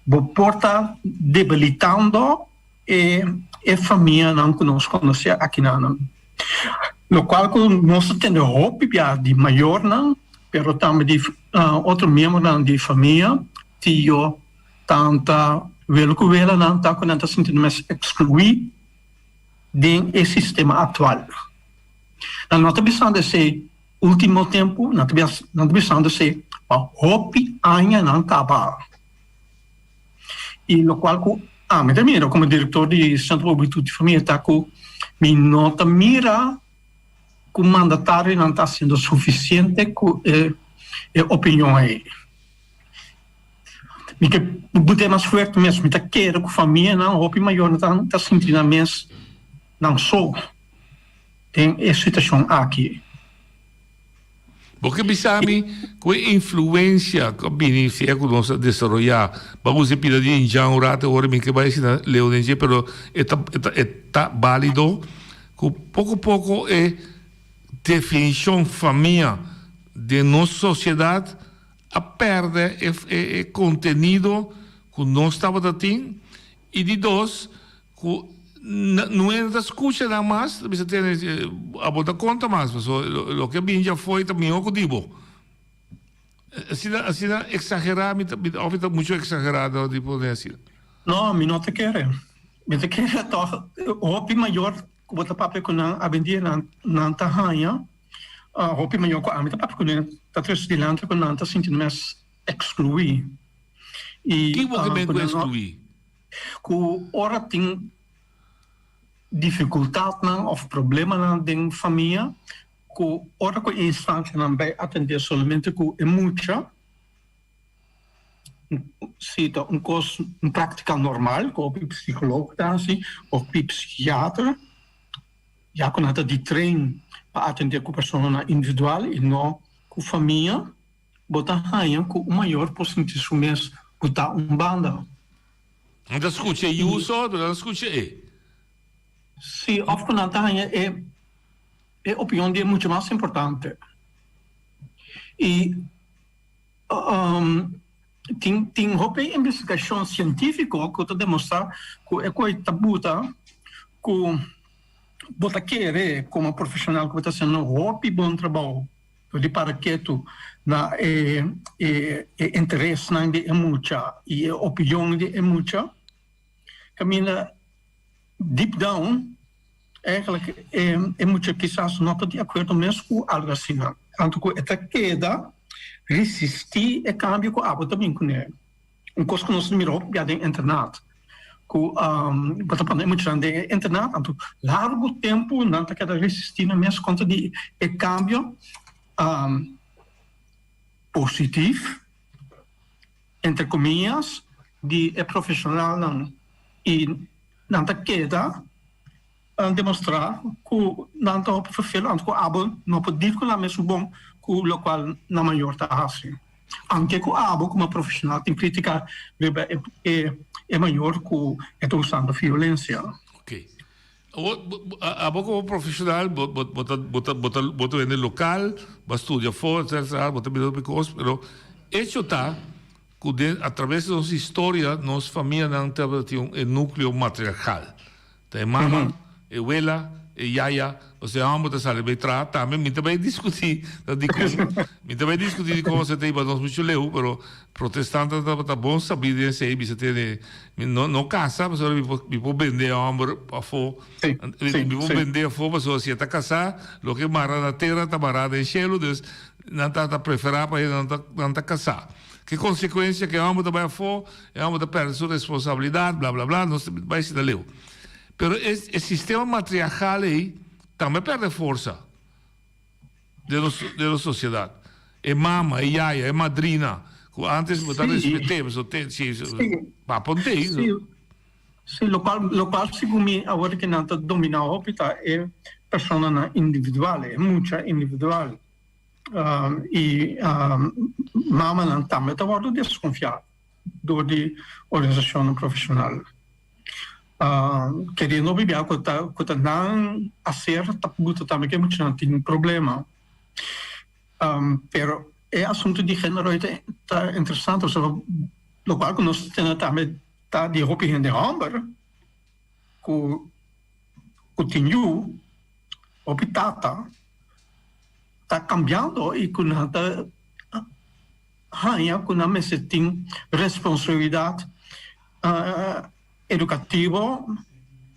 bo por ta debilitando e e famianan ku nos konosé akinanan. Lokual ku nos ta tende hopi bia di mayornan pero tambe di otro miembronan di famia, tio, tanta, welo ku welanan ta ku nan ta sinti nan mes ekskluí den e sistema aktual. Nan no ta bisando esei Ultimo tempu nan ta nan ta bisando esei pa hopi añanan kaba. I lokual ku ami ta mira komo direktor di Sentro Hubentud di Famia ta ku mi no ta mira ku mandatarionan ta hasiendo sufisiente ku e e opinion ei. Mi ke bute mas fuerte mes, mi ta kere ku famianan hopi mayornan ta ta sinti nan mes nan so. Den e situacion aki. Bo ke bisa mi ku e influencia ku a bini sea ku nos a desaroyá, bo a usa e pida di Injan un rato awor mi ke bai asina leu den dje pero e ta e ta e ta bálido ku poko poko e definishon famia den nos sosiedat a pèrdè e e kontenido ku nos tabata tin i di dos Ku no hende ta skucha nan mas, ta bisa tene abo ta konta mas, pasobra loke a bini dje afó ta mihó ku di bo. Asina asina eksagerá mi ta òf mi ta muchu eksagerá di pone asina? No, mi no ta kere. Mi ta kere tòg hopi mayor ku bo ta papia ku nan awendia nan nan ta haña hopi mayor ku ami ta papia ku nan ta trese dilanti ku nan ta sinti nan mes ekskluí. I Ki bo ke men ku ekskluí? Ku ora tin difikultatnan òf problemanan den famia, ku ora ku e instansianan bai atendé solamente ku e mucha, Si ta un kos, un práktika normal ku hopi psikólogo ta hasi òf hopi psikiater, ya ku nan ta di train pa atendé ku personanan individual i no ku famia, bo ta haña ku un mayor por sinti su mes ku ta un banda. Nan ta skucha e yu so, pero nan ta skucha e. Sí, òf ku nan ta haña e e opinion di e mucha mas importante. I Tin tin hopi investigashon sientífiko ku ta demostrá ku e koi ta buta ku bo ta kere komo profeshonal ku bo ta hasiendo hopi bon trabou dor di para ketu na e e e interesnan di e mucha i e opinion di e mucha kaminda deep down Eigenlijk e mucha kisas no ta di akuerdo mes ku algu asina, tantu ku e ta keda risistí e kambio ku abo ta bin kuné. Un kos ku nos ta mira hopi bia den internat, ku bo ta pone e muchanan den e internat, anto largu tempu nan ta keda risistí nan mes kontra di e kambio positif, entre komillas, di e profeshonalnan i Nan ta keda demostrá ku nan ta hopi ferfel anto ku abo no por dir ku nan mesun bon ku lokual nan mayor ta hasi. Anke ku abo komo profeshonal tin kritika riba e mayor ku e ta usando violensia. Oké. Awor, abo komo profeshonal bo bo ta bo ta bo ta bo ta wende lokal, bo a studia afó, etcetera, etcetera, bo ta mira hopi kos, pero echo ta Ku den a traves di nos historia nos famianan tabata tin un e nukleo matriarkal. Ta e mama, e wela, e yaya, pasobra e hòmber ta sali bai traha tambe. Mi ta bai diskutí ta dikon mi ta bai diskutí dikon esei ta hiba nos muchu leu, pero protestantenan tabata bon sabí den esei, bisa tene mi no no kasa pasobra mi por mi por bende e hòmber afó, mi por bende afó pasobra si e ta kasá loke mara na tera ta mará den shelu, dus nan tabata preferá pa nan ta nan ta kasá. Ke konsekuensia ku e hòmber ta bai afó, e hòmber ta pèrdè su responsabilidat, bla bla bla, nos ta bai asina leu. Pero e e sistema matriarkal ei tambe a pèrdè forsa den nos den nos sosiedat. E mama, e yaya, e madrina, ku ántes bo ta respet'é, pasobra te si papa no t'ei. Sí, sí, lokual lokual segun mi awor ke nan ta dominá hopi ta e personanan individual, e mucha individual. I mamanan tambe ta wòrdu deskonfiá dor di organisashonnan profeshonal. Keriendo bibia ku ta ku ta nan aser ta buta tambe ke muchanan tin problema. Pero e asuntu di género ei ta interesante pasobra lokual ku nos ta tene tambe ta di hopi hende hòmber ku ku tin yu, hopi tata ta cambiando y cu nan ta haña cu nan mester tin responsabilidad educativo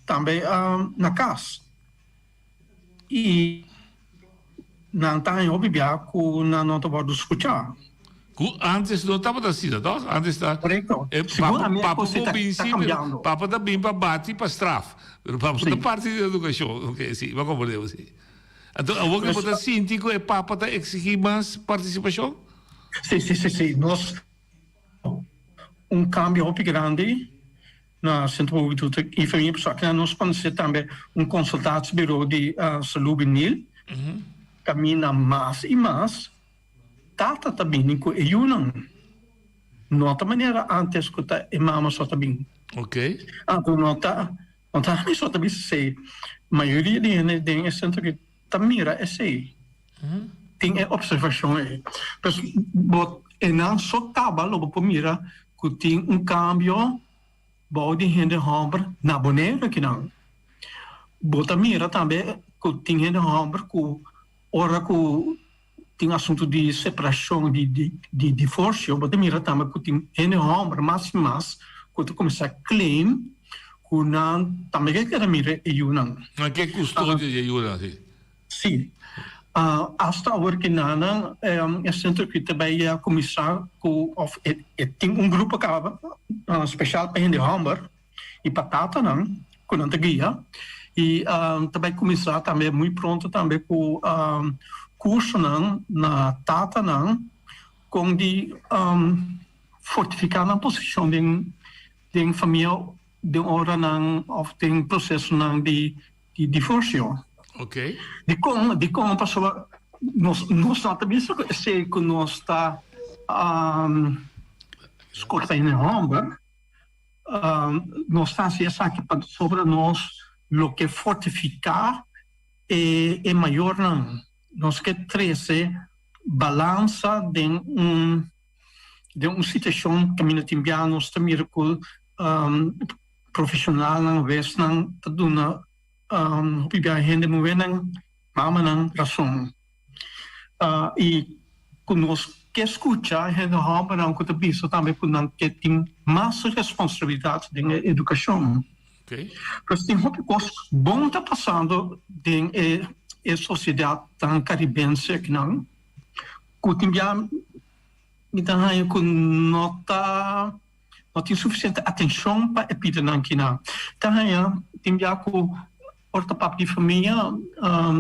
tambe na cas y nan ta haña hopi bia cu nan no ta wordo scucha. Cu antes no tabata asina, toch? Antes ta. Correcto. Segun ami e Papa cos por ta bin ta si, pero cambiando. papa ta bin pa bati pa straf. Pero papa ta parti di educacion. Ok, si, bo a comprende, si. Anto awor ke bo ta sinti ku e papa ta eksigí mas partisipashon? Sí, sí, sí, sí. Nos un kambio hopi grandi na Sentro pa Hubentud i Famia pasobra akinan nos konosé tambe un konsultasiebureau di salú benil kaminda mas i mas tata ta bini ku e yunan. No ta manera ántes ku ta e mama so ta bin. Anto no ta No ta mi so ta bisa esei. Mayoria di hende den e sentro aki ta mira esei. Tin e observacion ei. Pues bo enan so caba lo bo por mira cu tin un cambio bou di hende homber na Boneiru akinan. Bo ta mira tambe cu tin hende homber cu ora cu tin asuntu di separashon, di di divorsio, bo ta mira tambe ku tin hende hòmber mas i mas ku ta kuminsá claim ku nan tambe ke keda mira e yunan. Nan ke kustodia di e yunan, si. Si. Asta awor ki nan e sentro ki ta bai a kuminsá ku òf e tin un grupo kaba speshal pa hende hòmber i pa tatanan ku nan ta guia i ta bai kuminsá tambe muy pronto tambe ku kursonan na tatanan kon di. fortifiká nan posishon den den famia den oranan òf den prosesonan di di divorsio. Oké. Dikon? Dikon? Pasobra nos nos no ta bisa ku esei ku nos ta skorta hende hòmber. Nos ta hasi esaki pasobra nos lo ke fortifiká e e mayornan. Nos ke trese balansa den un den un situashon kaminda tin bia nos ta mira ku profeshonalnan, wesnan ta duna hopi bia hende muhénan, mamanan rason. I ku nos ke skucha hende hòmbernan ku ta bisa tambe ku nan ke tin mas responsabilidat den e edukashon. Pues tin hopi kos bon ta pasando den e e sosiedatnan karibense akinan ku tin bia mi ta haña ku no ta no tin sufisiente atenshon pa e pidanan kinan. Ta haña tin bia ku ora ta papia di famia,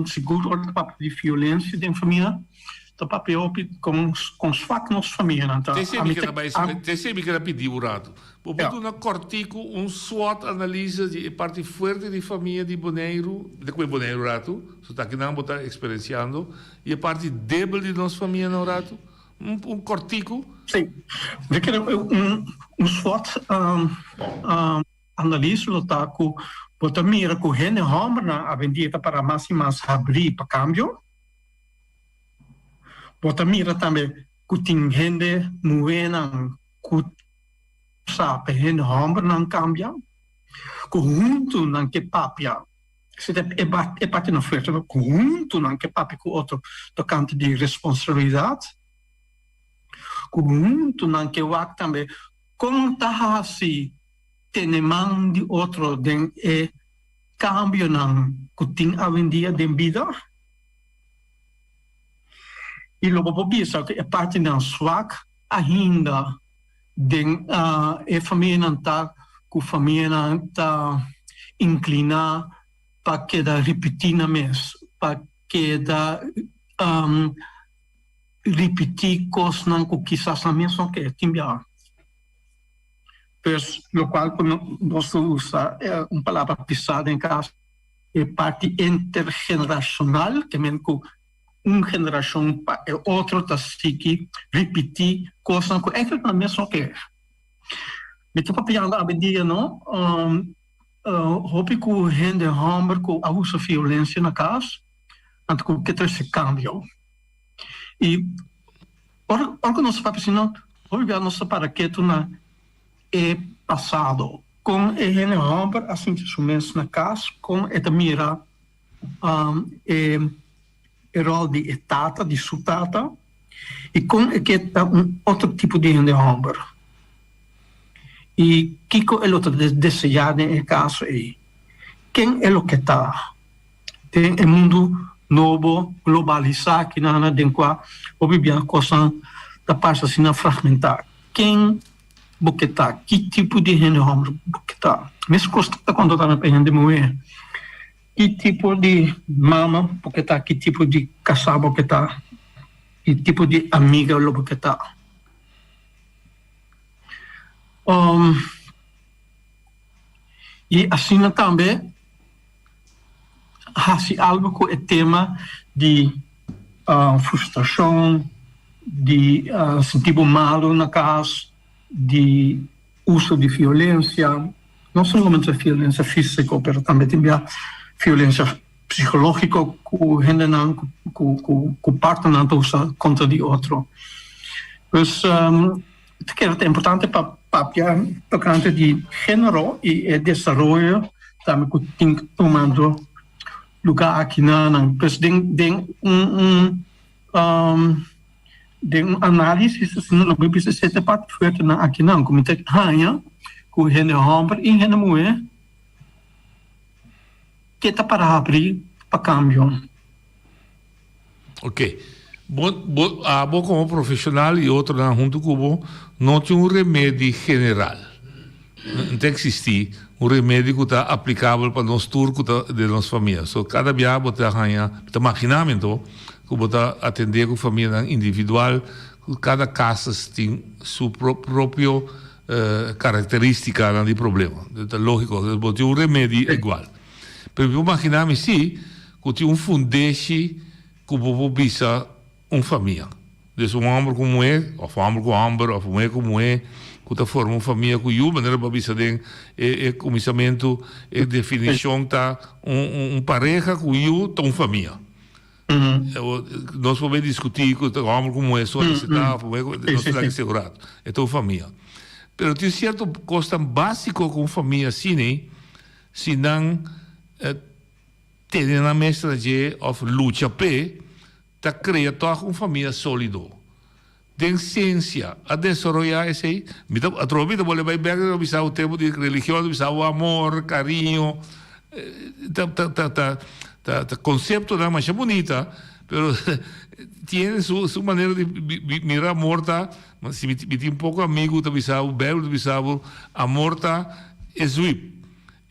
sigur ora ta papia di violensia den famia, ta papia hopi kon kon swak nos famianan ta. Te esei mi keda bai te esei mi keda pidi un ratu. Bo por duna kòrtiku un SWOT analise di e parti fuerte di famia di Boneiru, mi ta kue Boneiru ratu, so ta kinan bo ta eksperensiando, i e parti debel di nos famianan un ratu? Un kòrtiku. Sí, mi kere un un SWOT analise lo ta ku bo ta mira ku hende hòmbernan awendia ta para mas i mas habrí pa kambio. Bo ta mira tambe ku tin hende muhénan ku sa pa hende hòmbernan kambia, ku huntu nan ke papia. Esei ta e partinan fuerte, ku huntu nan ke papia ku otro tokante di responsabilidat, ku huntu nan ke wak tambe kon ta hasi tene man di otro den e kambionan ku tin awendia den bida. I lo bo por bisa ku e partinan swak ainda den e famianan ta ku famianan ta inkliná pa keda ripití nan mes, pa keda ripití kosnan ku kisas nan mes no ke tin biaha. Pues lokual ku nos ta usa un palabra pisá den kas e parti intergenerashonal, ke men ku un generashon pa e otro ta sigui ripití kosnan ku ègentlik nan mes no ke. Mi ta papiando awendia no, hopi ku hende hòmber ku a usa violensia na kas, anto ku ke trese kambio. I ora ora ku nos ta papia asina, hopi bia nos ta para ketu na e pasado, kon e hende hòmber a sinti su mes na kas, kon e ta mira e e ròl di e tata, di su tata, i kon e ke ta un otro tipo di hende hòmber. I kiko e lo ta deseá den e kaso ei? Ken e lo ke ta den e mundu nobo globalisá kinan den kua hopi bia kosnan ta parse asina fragmentá? Ken bo ke ta? Ki tipo di hende hòmber bo ke ta? Meskos ta konta tambe pa hende muhé. Ki tipo di mama bo ke ta? Ki tipo di kasá bo ke ta? Ki tipo di amiga lo bo ke ta? I asina tambe hasi algu ku e tema di frustrashon, di sinti bo malu na kas, di uso di violencia, no solamente violencia fisico pero tambe tin bia violencia psicologico cu hendenan cu cu partnernan ta usa contra di otro. Dus ta kere ta importante pa papia tocante di genero y e desaroyo tambe cu tin tumando lugar akinan. Pues den den un un Den un análisis asina lo mi bisa sete parti fuertenan akinan ku mi ta haña ku hende hòmber i hende muhé ke ta para habrí pa kambio. Oké. Bo, bo, abo komo profeshonal i otronan huntu ku bo no tin un remedi general. No ta eksistí un remedi ku ta aplikabel pa nos tur ku ta den nos famia. So kada bia bo ta haña, mi ta maginá mi anto, ku bo ta atendé ku famianan individual. Kada casus tin su propio caracteristicanan di problema. Ta logico, bo tin un remedi igual. Pero mi por imagina mi si cu tin un fundeshi cu bo por bisa un famia. Dus un homber cu muhe, of homber cu homber, of muhe cu muhe, cu ta forma un famia cu yu, manera bo a bisa den e cuminsamentu, e definicion ta un pareha cu yu ta un famia. Nos por bay discuti cu ta homber cu muhe so esey ta, of muhe cu, nos ta laga esey un rato. E ta un famia. Pero tin cierto cosnan basico cu un famia asina, si nan tene nan mes na dje of lucha p'e, ta crea toch un famia solido. Den ciencia a desaroya esey? Mi ta, atrobe mi ta bolbe bay bek ta bisa bo tempo di religion, ta bisa bo amor, cariño, ta, ta, ta, ta, ta, ta conceptonan masha bunita, pero tiene su, su manera di mira amor ta, si mi, mi tin poco amigo ta bisa bo, Bijbel ta bisa bo, amor ta e zwip.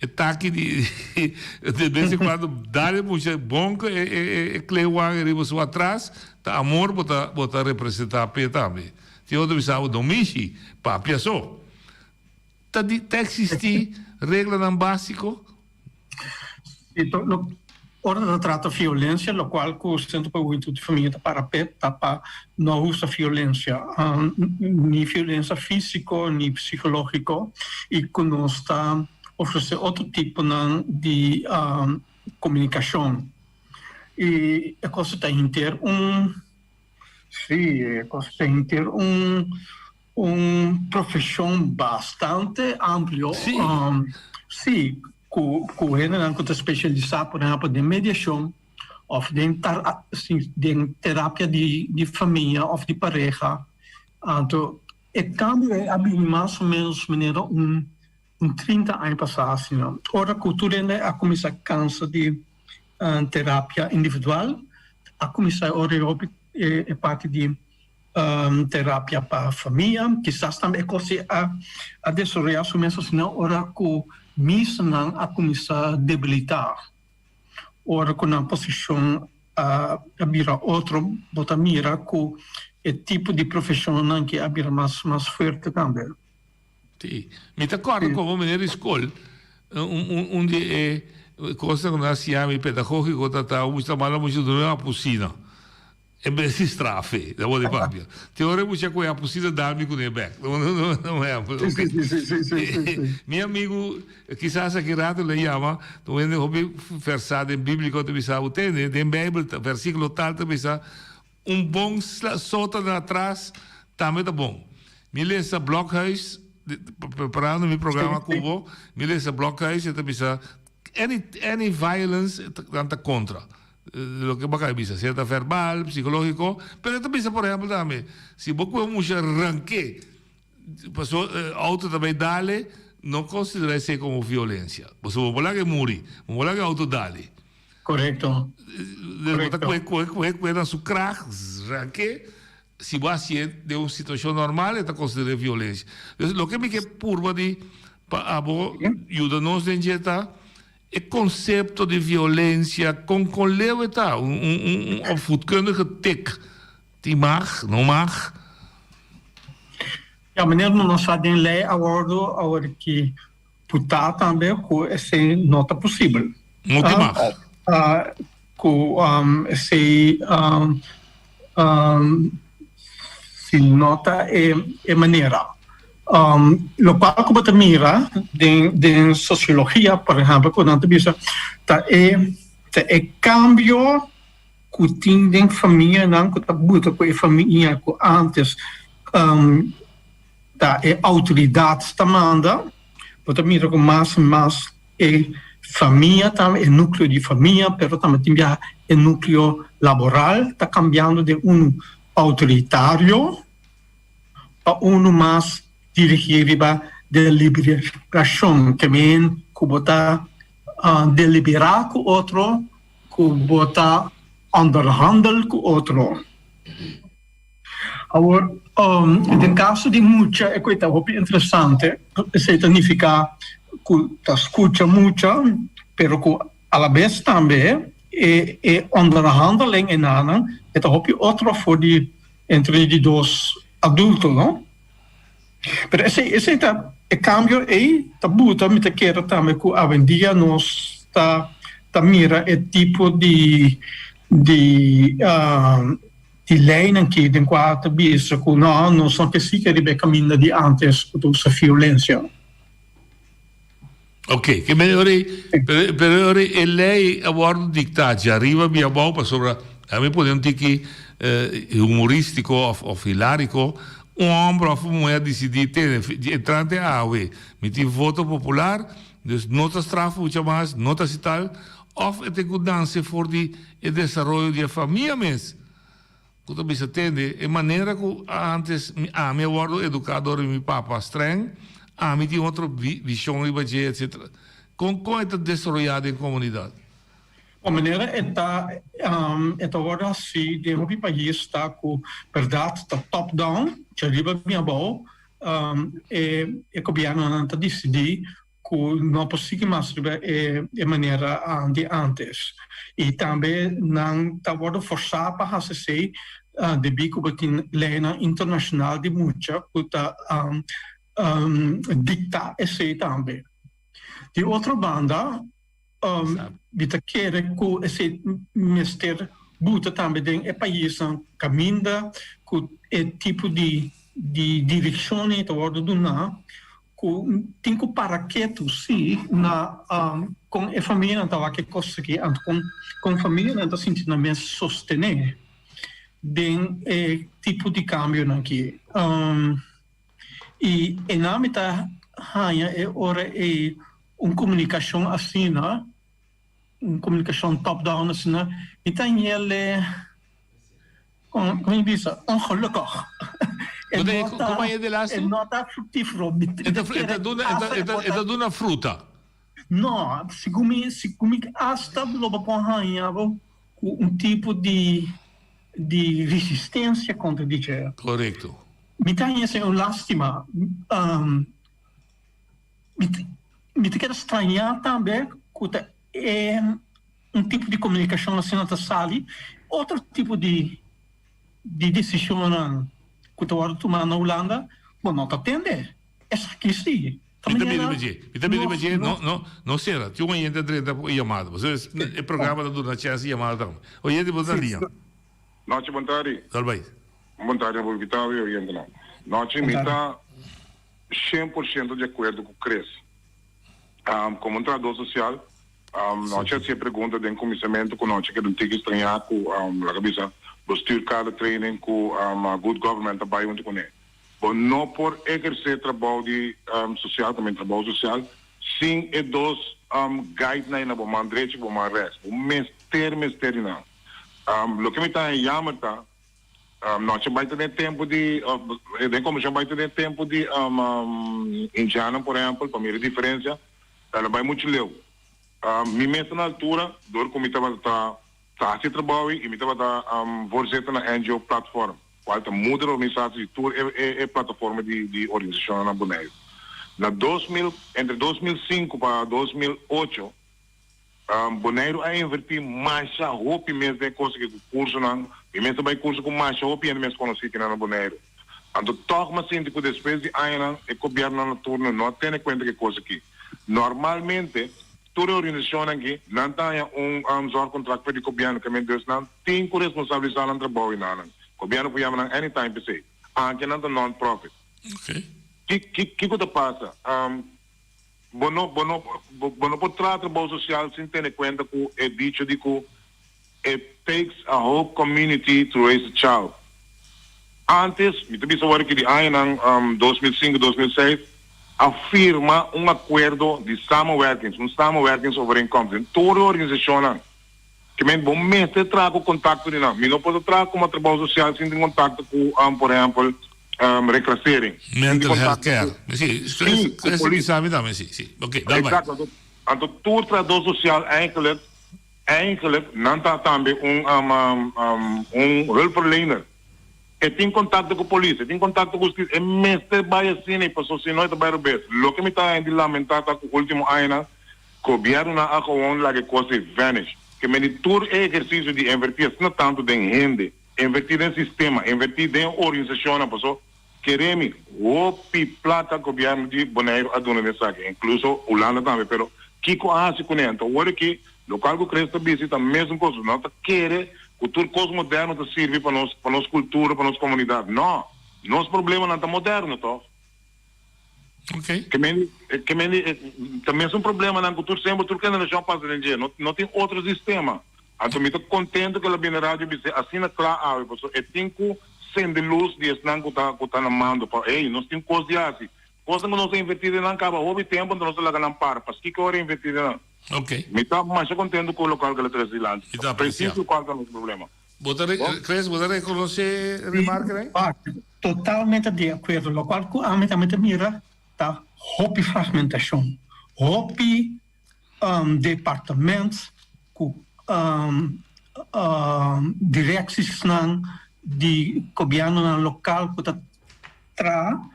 E taki di de bes en cuando dale mucha bonke e e e klewan riba su atras ta amor bo ta bo ta representa p'e tambe. Tin otro bisa bo no mishi, papia so. Ta di ta existi reglanan basico? Si, to lo ora ta trata violencia locual cu Centro pa Hubentud y Familia ta para p'e ta pa no usa violencia, ni violencia fisico ni psicologico y cu nos ta ofrece otro tiponan di comunicacion. Y e cosa ta henter un, si, e cosa ta henter un Un profesion bastante amplio. Sí. Sí, cu cu hendenan cu ta specialisa por ehempel den mediacion of den den terapia di di famia of di pareha. Anto e cambio ei a bini mas o menos manera un un trinta aña pasa asina. Ora cu tur hende a cuminsa cansa di terapia individual a cuminsa ora e hopi e parti di terapia pa famia. Kisas tambe e kos ei a a desaroyá su mes asina ora ku misanan a kuminsá debilitá, ora ku nan posishon a a bira otro, bo ta mira ku e tipo di profeshonnan ke a bira mas mas fuerte tambe. Sí. Mi ta kòrda komo meneer di skol, un un un di e kosnan ku nan a siña mi pedagógiko ta ta un ta manda mucha duna un apusina. En bes di strafe, ta bo di papia. Te ora e mucha ku e apusina dal mi kuné bek. No, no, no, no ehempel. Sí, sí, sí, sí, sí, sí, sí. Mi amigu, kisas aki rato lo yama, ta un hende hopi versá den bíbliko ta bisa bo, tende, den Bijbel ta versíkulo tal ta bisa, un bon sota na atras tambe ta bon. Mi lesa Blokhuis, preparando mi programa ku bo, mi lesa Blokhuis e ta bisa, any, any violence nan ta kontra. Loke bo a kaba bisa, sea ta verbal, psikológiko, pero e ta bisa por ehèmpel tambe, si bo kohe un mucha ranké, paso outo ta bai dale, no konsiderá esei komo violensia. Pasobra bo por laga e muri, bo por laga e outo dale. Korekto. Bo ta kohe, kohe, kohe, kohe na su krag, ranké, si bo hasié den un situashon normal e ta konsider'é violensia. Dus loke mi ke purba di pa abo yuda nos den dje ta, E konsepto di violensia kon kon leu e ta? Un un un opvoedkundige tik tin mag, no mag? Ja, meneer, no nos sa den lei a wordo awor ki putá tambe ku esei no ta posibel. No tin mag. Ku esei si no ta e manera. Lokual ku bo ta mira den sosiologia, por ehèmpel, ku nan ta bisa ta e ta e kambio ku tin den famianan ku ta buta ku e famia ku ántes ta e outoridat ta manda, bo ta mira ku mas i mas E famia tambe, e nucleo di famia, pero tambe tin biaha e nucleo laboral ta cambiando den unu autoritario pa unu mas dirigi riba deliberacion, ke men cu bo ta delibera cu otro, cu bo ta onderhandel cu otro. Awor, den kaso di mucha e koi ta hopi interesante, esei ta nifiká ku ta skucha mucha, pero ku alabes tambe e e onderhandeling enanan e ta hopi otro for di. entre di dos adulto, no? Pero esei esei ta e cambio ei ta buta mi ta kere tambe cu awendia nos ta ta mira e tipo di di di leynan ki den cua ta bisa cu no nos no ke sigui riba e caminda di antes cu ta usa violencia. Ok, ke men ora ei, pero pero ora ei e lei a wòrdu diktá djariba mi abou pasobra a mi pone un tiki humoristiko òf òf hilariko, un hòmber òf un muhé a disidí tene entrante awe mi tin voto popular, dus no ta straf mucha mas, no ta hasi tal, òf e ten ku nanse for di e desaroyo di e famia mes. Ku ta bisa tende, e manera ku antes ami a wòrdu eduká dor di mi papa strèng, ami tin otro vishon riba dje, etcetera. Kon kon e ta desaroyá den komunidat? Bon, manera e ta e ta wòrdu hasí den hopi pais ta ku bèrdat ta top down, djariba bin abou, e e gobièrnunan ta disidí ku no por sigui mas riba e manera di antes i tambe nan ta wòrdu forsá pa hasi esei debí ku bo tin leinan internashonal di mucha ku ta diktá esei tambe. Di otro banda mi ta kere ku esei mester buta tambe den e paisnan kaminda ku e tipo di direkshonnan ta wòrdu duná Ku tin ku para ketu si na kon e famianan ta wak e kos aki, anto kon kon famianan ta sinti nan mes sostené den e tipo di kambionan aki. I e nan mi ta haña e ora ei un komunikashon asina. Un komunikashon top down asina mi ta ñele kon mi bisa ongelukkig. E no ta e no ta fructífero. E ta duna e ta duna fruta. No, segun mi segun mi asta lo bo por haña bo ku un tipo di di resistencia kontra di dje. Korekto. Mi ta haña esei un lastima. Mi ta keda strañá tambe ku ta e un tipo di komunikashon asina ta sali. Otro tipo di di desishonnan ku ta wòrdu tumá na Hulanda, bo no ta tende. Esaki si. Ta Mi ta bini pa dje. Mi ta bini pa dje. No, no, no sera. Tin un oyente a drenta por yamada. Pasobra e programa ta duna chèns di yamada tambe. Oyente bo ta na liña. Nochi bon tardi. Dal bai. Bon tardi na bo invitado y oyentenan. Nochi mi ta 100% di akuerdo ku Chris. Komo un trahadó sosial, nochi a hasi e pregunta den kuminsamentu ku nochi keda un tiki strañá ku laga bisa bestuurkader training ku good government ta bai huntu kuné. Bo no por ehersé trabou di sosial, tambe trabou sosial, sin e dos guideline na bo man drechi ku bo man rèks. Bo mester mester di nan. Loke mi ta haña yamer ta. Nochi bai ta den tempu di, den komishon bai ta den tempu di indiannan por ehèmpel, pa mira e diferensia, el a bai muchu leu. Mi mes ta na altura dor ku mi tabata ta hasi e trabou ei i mi tabata voorzitter na NGO Platform, kual ta moederorganisatie di tur e plataforma di organisashonnan na Boneiru. Na 2000, entre 2005 pa 2008, Boneiru a invertí masha hopi mes den e kos aki ku kursonan. Mi mes a bai kurso ku masha hopi hende mes konosí kinan na Boneiru. Anto tòg mi a sinti ku despues di añanan e gobièrnunan na turno no a tene kuenta ku e kos aki. Normalmente tur e organisashonnan aki nan ta haña un zorgkontrakt for di gobièrnu ke men dus nan tin ku responsabilisá nan trabou i nan. Gobièrnu por yama nan anytime p'esei. Anke nan ta non-profit. Kiko ta pasa? Bo no, bo no, bo no por traha trabou social sin tene cuenta cu e dicho di cu it takes a whole community to raise a child. Antes, mi ta bisa wor aki di añanan 2005, 2006, a firma un acuerdo di samenwerkings, un samenwerkingsovereenkomst den tur e organisacionnan. Ke men bo mester traha ku kontakto di nan. Mi no por ta traha komo trabou sosial sin tin kontakto ku, por ehèmpel, reclassering. Sin tin Mental health kontakto care. ku, Si, sí, ku esei polis. bisa mi tambe, si, si. Oké, dal bai. Exacto. Anto, anto tur trahadó sosial eigenlijk, eigenlijk nan ta tambe un, un hulpverlener. E tin kontakto ku polis, e tin kontakto ku hustisia, e mester bai asina i pasobra si no e ta bai robes. Loke mi ta di lamentá ta ku último añanan Gobièrnunan a gewoon laga e kos ei vanish. Ke mende tur e ehersisio di invertí asina tantu den hende. Invertí den sistema, invertí den organisashonnan, paso kere mi, hopi plaka gobièrnu di Boneiru a duna den esaki, inkluso Hulanda tambe, pero kiko a hasi kuné? Anto awor aki lokual ku Chris ta bisa ta mesun kos, no ta kere ku tur kos moderno ta sirbi pa nos pa nos kultura, pa nos komunidat. No, nos problemanan ta moderno tòg. Ok. Ke men ke men ta mesun problemanan ku tur semper tur generashon a pasa den dje. No no tin otro sistema. Anto mi ta contento cu el a bini radio bis'é asina cla awe pasobra e tin cu sende luz di esnan cu ta cu ta na mando pa ey nos tin cos di haci. Cosnan cu nos a inverti den nan caba hopi tempo anto nos a laga nan para. Paskiko ora inverti den nan? Ok. Mi ta masha contento cu locual cu el a trece dilanti. Mi ta aprecia. Precies locual ta nos problema. Bo ta Chris, bo ta reconoce remarkenan? Totalmente di acuerdo. Locual cu ami tambe ta mira ta hopi fragmentacion. Hopi departement ku direksisnan di gobièrnunan lokal ku ta traha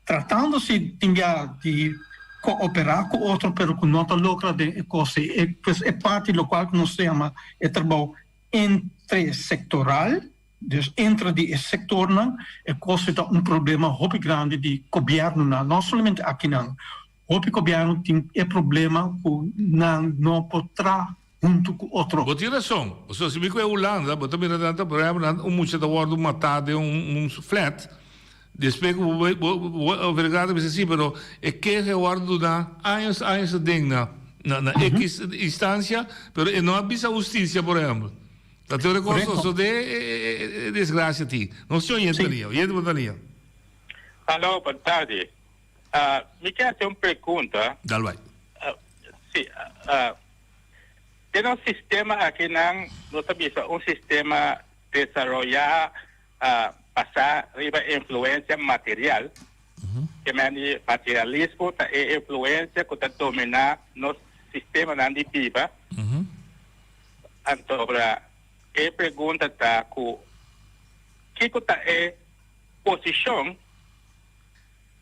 tratando si tin bia di kooperá ku otro pero ku no ta logra den e kos ei. Pues e parti lokual ku nos ta yama e trabou entresektoral, dus entre di e sektornan, e kos ei ta un problema hopi grandi di gobièrnunan, no solamente akinan. Hopi gobièrnu tin e problema ku nan no por traha huntu ku otro. Bo tin rason. Pasobra si mi ku e Hulanda, bo ta mira nan ta, por ehempel, nan un mucha ta wòrdu matá den un flat, despues ku bo bo bo overgá ta bisa si, pero e keho a wòrdu duná años años aden na na na ekis instansia, pero e no a bisa hustisia, por ehempel. Ta tur e kos sosodé e desgrasia tin. Nos tin oyente lia. Oyente bo ta lia. Aló, bon tardi. Mi ke hasi un pregunta. Dal bai. Si. Den nos sistema akinan nos ta bisa un sistema desaroyá basá riba influensia material. Ke men di materialismo ta e influensia ku ta dominá nos sistemanan di biba. Anto e pregunta ta ku kiko ta e posishon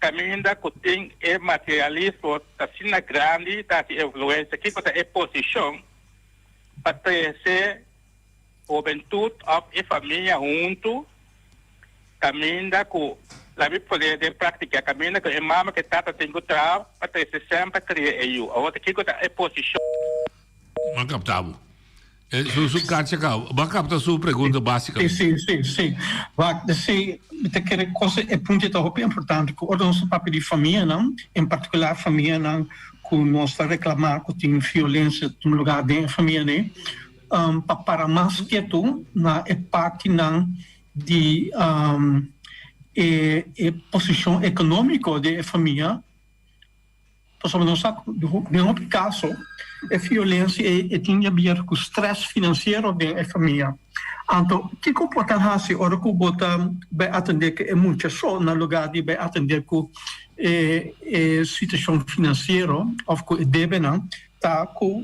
Caminda cu tin e materialismo ta asina grandi ta haci influencia kico ta e posicion pa trece hubentud of e famia hunto caminda cu la mi pone den practica caminda cu e mama cu e tata tin cu traha pa trece semper cria e yu awor kico ta e posicion. M'a capta bo. Su su kaartje ka. Bo a kapta su pregunta básicamente. Sí, sí, sí. Wak, sí, mi ta kere cosa e punto ta hopi importante ku ora nos ta papia di famianan, en partikular famianan ku nos ta reklamá ku tin violensia tuma lugá den e famia ei, pa para mas ketu na e partinan di e e posishon ekonómiko di e famia. Pasobra nos sa ku den hopi kaso e violensia ei e tin haber ku strès finansiero den e famia. Anto kiko por ta hasi ora ku bo ta bai atendé ku e mucha so na lugá di bai atendé ku e e situashon finansiero òf ku e debenan ta ku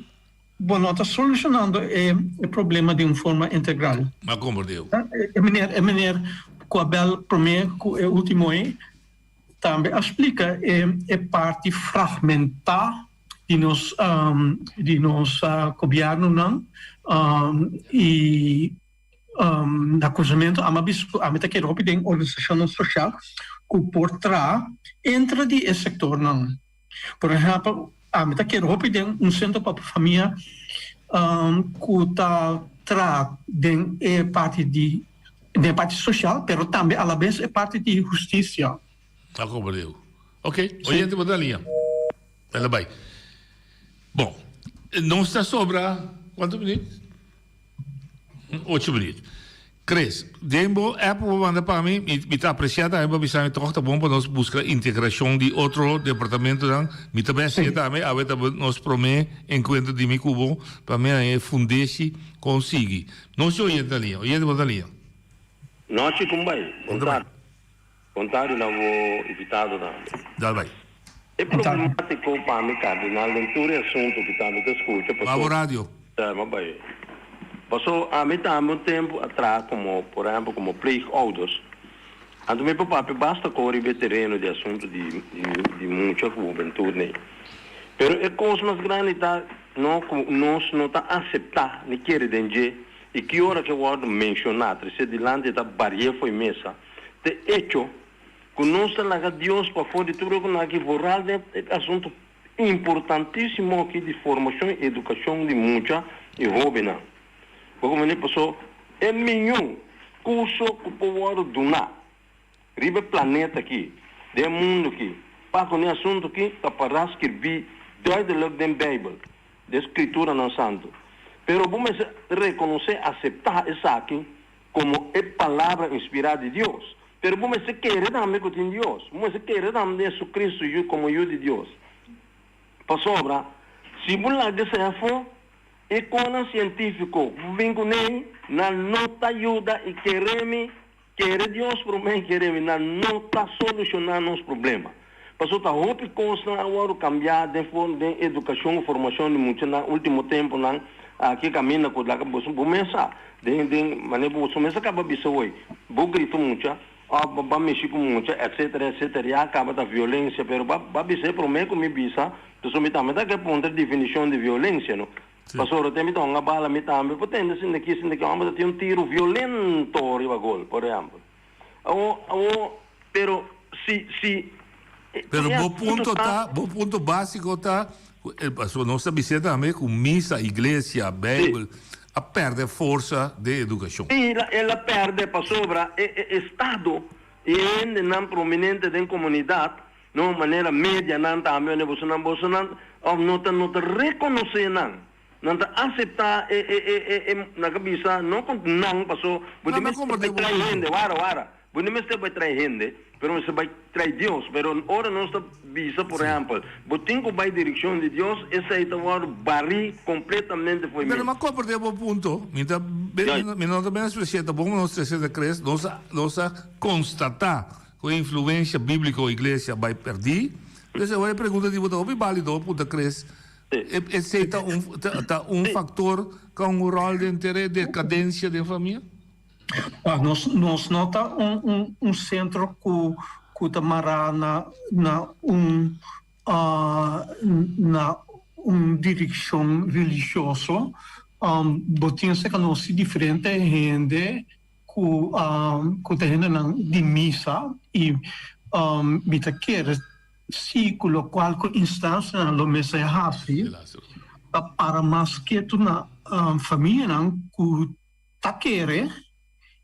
bo no ta solushonando e e problema di un forma integral. M'a komprendé. E meneer e meneer ku a bèl promé ku e último ei Tambe a splika e e parti fragmentá di nos di nos gobièrnunan i na kuminsamentu ami a bisa ku ami ta kere hopi den organisashonnan sosial ku por traha entre di e sektornan. Por ehèmpel ami ta kere hopi den un sentro pa famia ku ta traha den e parti di Den e parti social, pero tambe alabes e parti di husticia. A comprende. Ok, oyente bo ta liña. El a bai. Bon, nos ta sobra cuanto minuut? Ocho minuut. Chris, den bo app bo manda pa mi, mi ta aprecia tambe bo bisa mi toch ta bon pa nos busca integracion di otro departamentonan. Mi ta bay hacié tambe, awe ta nos prome encuentro di mi cu bo pa mi haña e fundeshi con sigui. Nos oyente ta liña. Oyente bo ta liña. Nochi con bay. Bon tardi. Bon tardi na bo invitado tambe. Dal bay. E problematico pa mi cardinal den tur e asunto ki tambe ta scucha paso. Ba bo radio. Ta ma bay. Paso ami tambe un tempo a traha como por ehempel como pleegouders. Anto mi por papia basta con riba e tereno di asunto di di mucha cu hubentud nei. Pero e cos mas grandi ta no cu nos no ta acepta ni kere den dje. I ki ora ku e wòrdu menshoná, tresé dilanti e ta barié fo'i mesa. Te echo ku nos ta laga Dios pafó di tur loke nan aki, vooral den e asuntu importantísimo aki di formashon i edukashon di mucha i hóbennan. Bo komprendé? Paso e miñó kurso ku por wòrdu duná riba e planeta aki, den e mundu aki, pa ku e asuntu aki ta pará skirbí duidelik den Beibel, den Skrituranan Santu. Pero bo mester rekonosé, aseptá esaki komo e Palabra inspirá di Dios. Pero bo mester kere tambe ku tin Dios. Bo mester kere tambe den Hesukristu yu komo Yu di Dios. Pasobra, si bo laga esei afó, e konan sientífiko ku bo bin kuné, nan no ta yuda i kere mi Kere Dios promé kere mi nan no ta solushoná nos problema. Pasobra ta hopi kosnan a wòrdu kambiá den for den edukashon formashon di muchanan último tempunan aki kaminda ku laga boso bo mes sa den den manera boso mes a kaba bisa hoy bo grita mucha òf bo ba mishi ku mucha etsetera etsetera ya kaba ta violensia pero ba ba bis'é promé ku mi bisa pasobra mi tambe ta ke puntra definishon di violensia no. Pasobra te mi ta hunga bala mi tambe por tende sinta ki sinta ki homber ta tin un tiru violento riba gol, por ehempel. Awo, awo, pero si, si Pero bo punto ta, bo punto básiko ta, ku e, pasobra nos ta bis'é tambe ku misa, iglesia, Beibel a pèrdè forsa den edukashon. Sí, el a pèrdè pasobra e, e estado i e hendenan prominente den komunidat No manera media nan tambe wanneer boso nan boso nan of no ta no ta reconoce nan nan ta acepta e e e e e nan ka bisa no con nan paso bo No, di no mester comprende bai bo trae punto. hende wara wara bo no mester bai trae hende pero mester bai trae Dios pero ora nos ta bisa por Sí. ehempel bo tin cu bai direccion di Dios esey ta wordo bari completamente fo'i Pero mesa. m'a comprende bo punto. Mi ta be Ja. mi no ta menospreciá ta bon nos trece ta cres nos a nos a constata Ku e influensia bíbliko iglesia bai pèrdí? Pues awor e pregunta di bo ta hopi bálido, punta Chris. Esei ta un ta un faktor ku a un ròl den ter e dekadensia den famia? Nos nos no ta un un un sentro ku ku ta mará na na un na un direkshon religioso. Bo tin esei nos di diferente hende ku ku ta hendenan di misa i mi ta kere si ku lokual ku instansianan lo mester hasi pa para mas ketu na famianan ku ta kere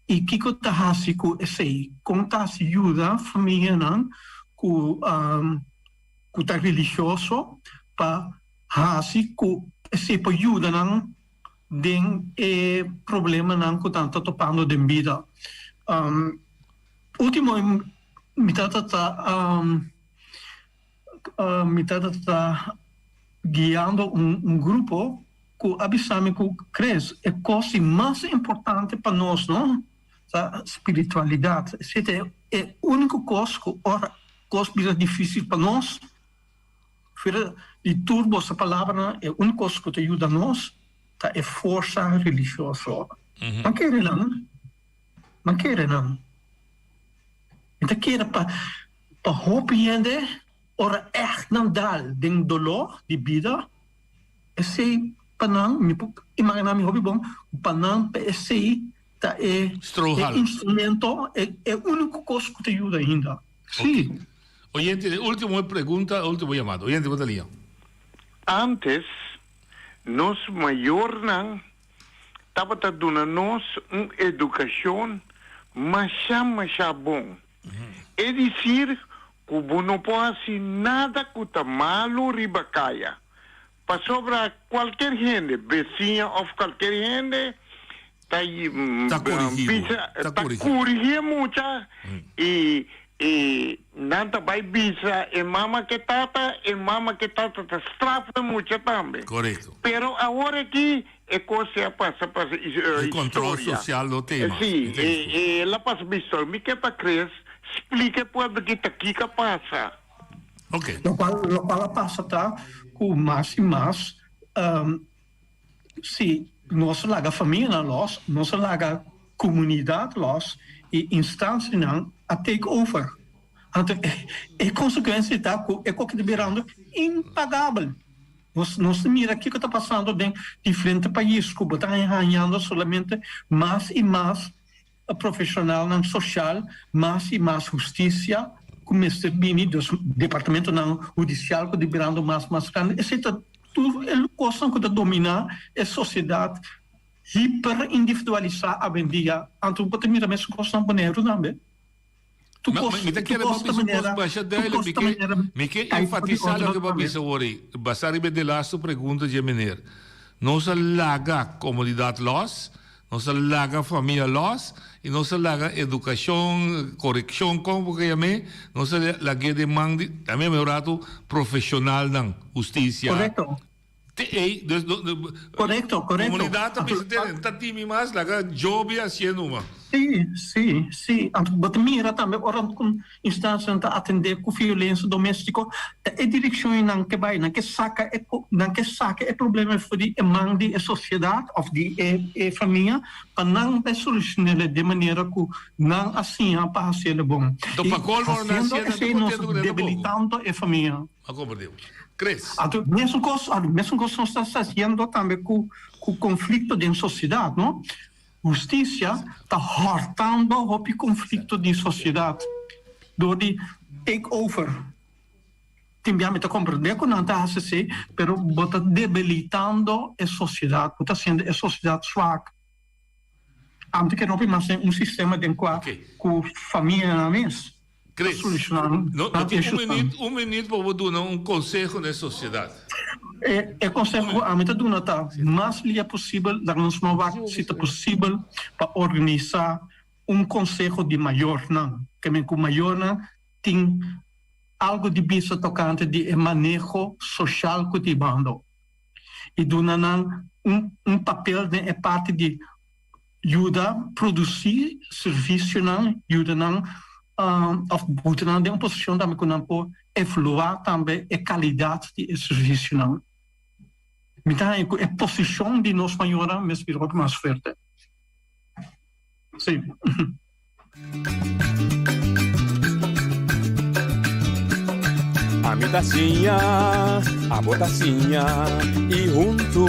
i kiko ta hasi ku esei, kon ta hasi yuda famianan ku ku ta religioso pa hasi ku esei por yuda nan den e problemanan ku nan ta topando den bida. Ultimo mi tata ta mi tata ta guiando un grupo ku a bisa mi ku Chris e kos di mas importante pa nos no ta spiritualidat. Esei ta e úniko kos ku ora kos bira difísil pa nos Fuera di tur boso palabranan, e úniko kos ku ta yuda nos ta e forsa religioso. Nan kere nan. Nan kere nan. Mi ta kere pa pa hopi hende ora ègt nan dal den doló di bida, esei pa nan, mi por imaginá mi hopi bon, pa nan pa esei ta e e instrumento, e e úniko kos ku ta yuda ainda. Sí. Oyente, e ultimo pregunta, ultimo yamada. Oyente, bo ta liña. Antes, nos mayornan tabata duna nos un educacion masha masha bon. E dicir cu bo no por haci nada cu ta malo riba caya. Pasobra cualkier hende, beciña of cualkier hende, ta Ta corigi bo. bisa, Ta ta corigi. corigi e mucha y y nan ta bay bisa e mama ke tata, e mama ke tata ta straf e mucha tambe. Correcto. Pero awor aki e cos ya pasa pa E control historia. social no te mas. Si, Mi ta escucha. e el a pasa pa historia. Mi ke pa Chris splica e pueblo aki ta kiko a pasa. Ok. Locual locual a pasa ta cu mas y mas Si nos laga famianan los, nos a laga comunidad los y instancianan a take over. Anto e consecuencia ta cu e koki ta birando impagabel. Nos nos ta mira kiko ta pasando den diferente pais ku bo ta hañando solamente mas i mas profeshonalnan soshal, mas i mas hustisia ku mester bini, dus departamentonan hudisial ku ta birando mas mas grandi. Esei ta tur e kosnan ku ta dominá e sosiedat hiperindividualisá awendia. Anto bo ta mira mesun kosnan Boneiru tambe. Tu kos, Mi ta kere pa bisa un kos masha duidelijk. Mi ke, mi ke enfatisá loke bo a bisa awor ei, basá riba e de laatste pregunta dje meneer. Nos a laga komodidat lòs, nos a laga famia lòs i nos a laga edukashon, korekshon, kon bo ke yam'é, nos a lag'é den man di, a mi a un ratu, profeshonalnan, hustisia. Korekto. Te ei, dus no, Korekto, korekto. Komunidat ta bisa tene, ta timi mas, laga djobi hasié numa. Sí, sí, sí. Anto bo ta mira tambe ora ku instansianan ta atendé ku violensia doméstiko, ta e direkshon ei nan ke bai, nan ke saka e nan ke saka e problema for di e man di e sosiedat òf di e e famia pa nan bai solushoné den manera ku nan a siña pa hasié bon. I hasiendo esei nos ta debilitando e famia. A komprendé bo. Chris. Anto mesun kos, mesun kos nos ta haciendo tambe ku ku konflikto den sosiedat, no? Hustisia ta hòrtando hopi konflikto di sosiedat dor di take over. Tin bia mi ta komprendé ku nan ta hasi esei, pero bo ta debilitando e sosiedat, bo ta hasiendo e sosiedat swak. Ami ta kere hopi mas den un sistema den kua ku famianan mes ta Chris, solushoná no, no nan tin un issuesnan. minuut, un minuut pa bo duna un konseho na e sosiedat. E e konseho ku ami ta duna ta, mas lia posibel laga nos no wak si ta posibel pa organisá un konseho di mayornan. Ke men ku mayornan tin algu di bisa tokante di e maneho soshal ku ta hibando i duna nan un un papel den e parti di yuda produsí servisionan, yuda nan òf buta nan den un posishon tambe ku nan por evaluá tambe e kalidat di e servisionan. Mi ta haña ku e posishon di nos mayornan mester bira hopi mas fuerte. Sí. Ami ta siña, abo ta siña y huntu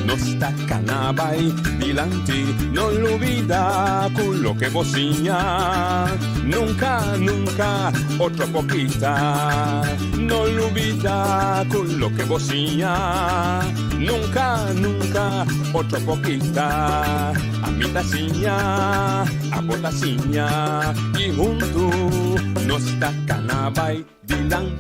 nos ta cana bay dilanti. No lubida cu loke bo siña nunca, nunca otro por kita. No lubida cu loke bo siña nunca, nunca otro por kita. Ami ta siña, abo ta siña y huntu nos ta cana bay dilanti.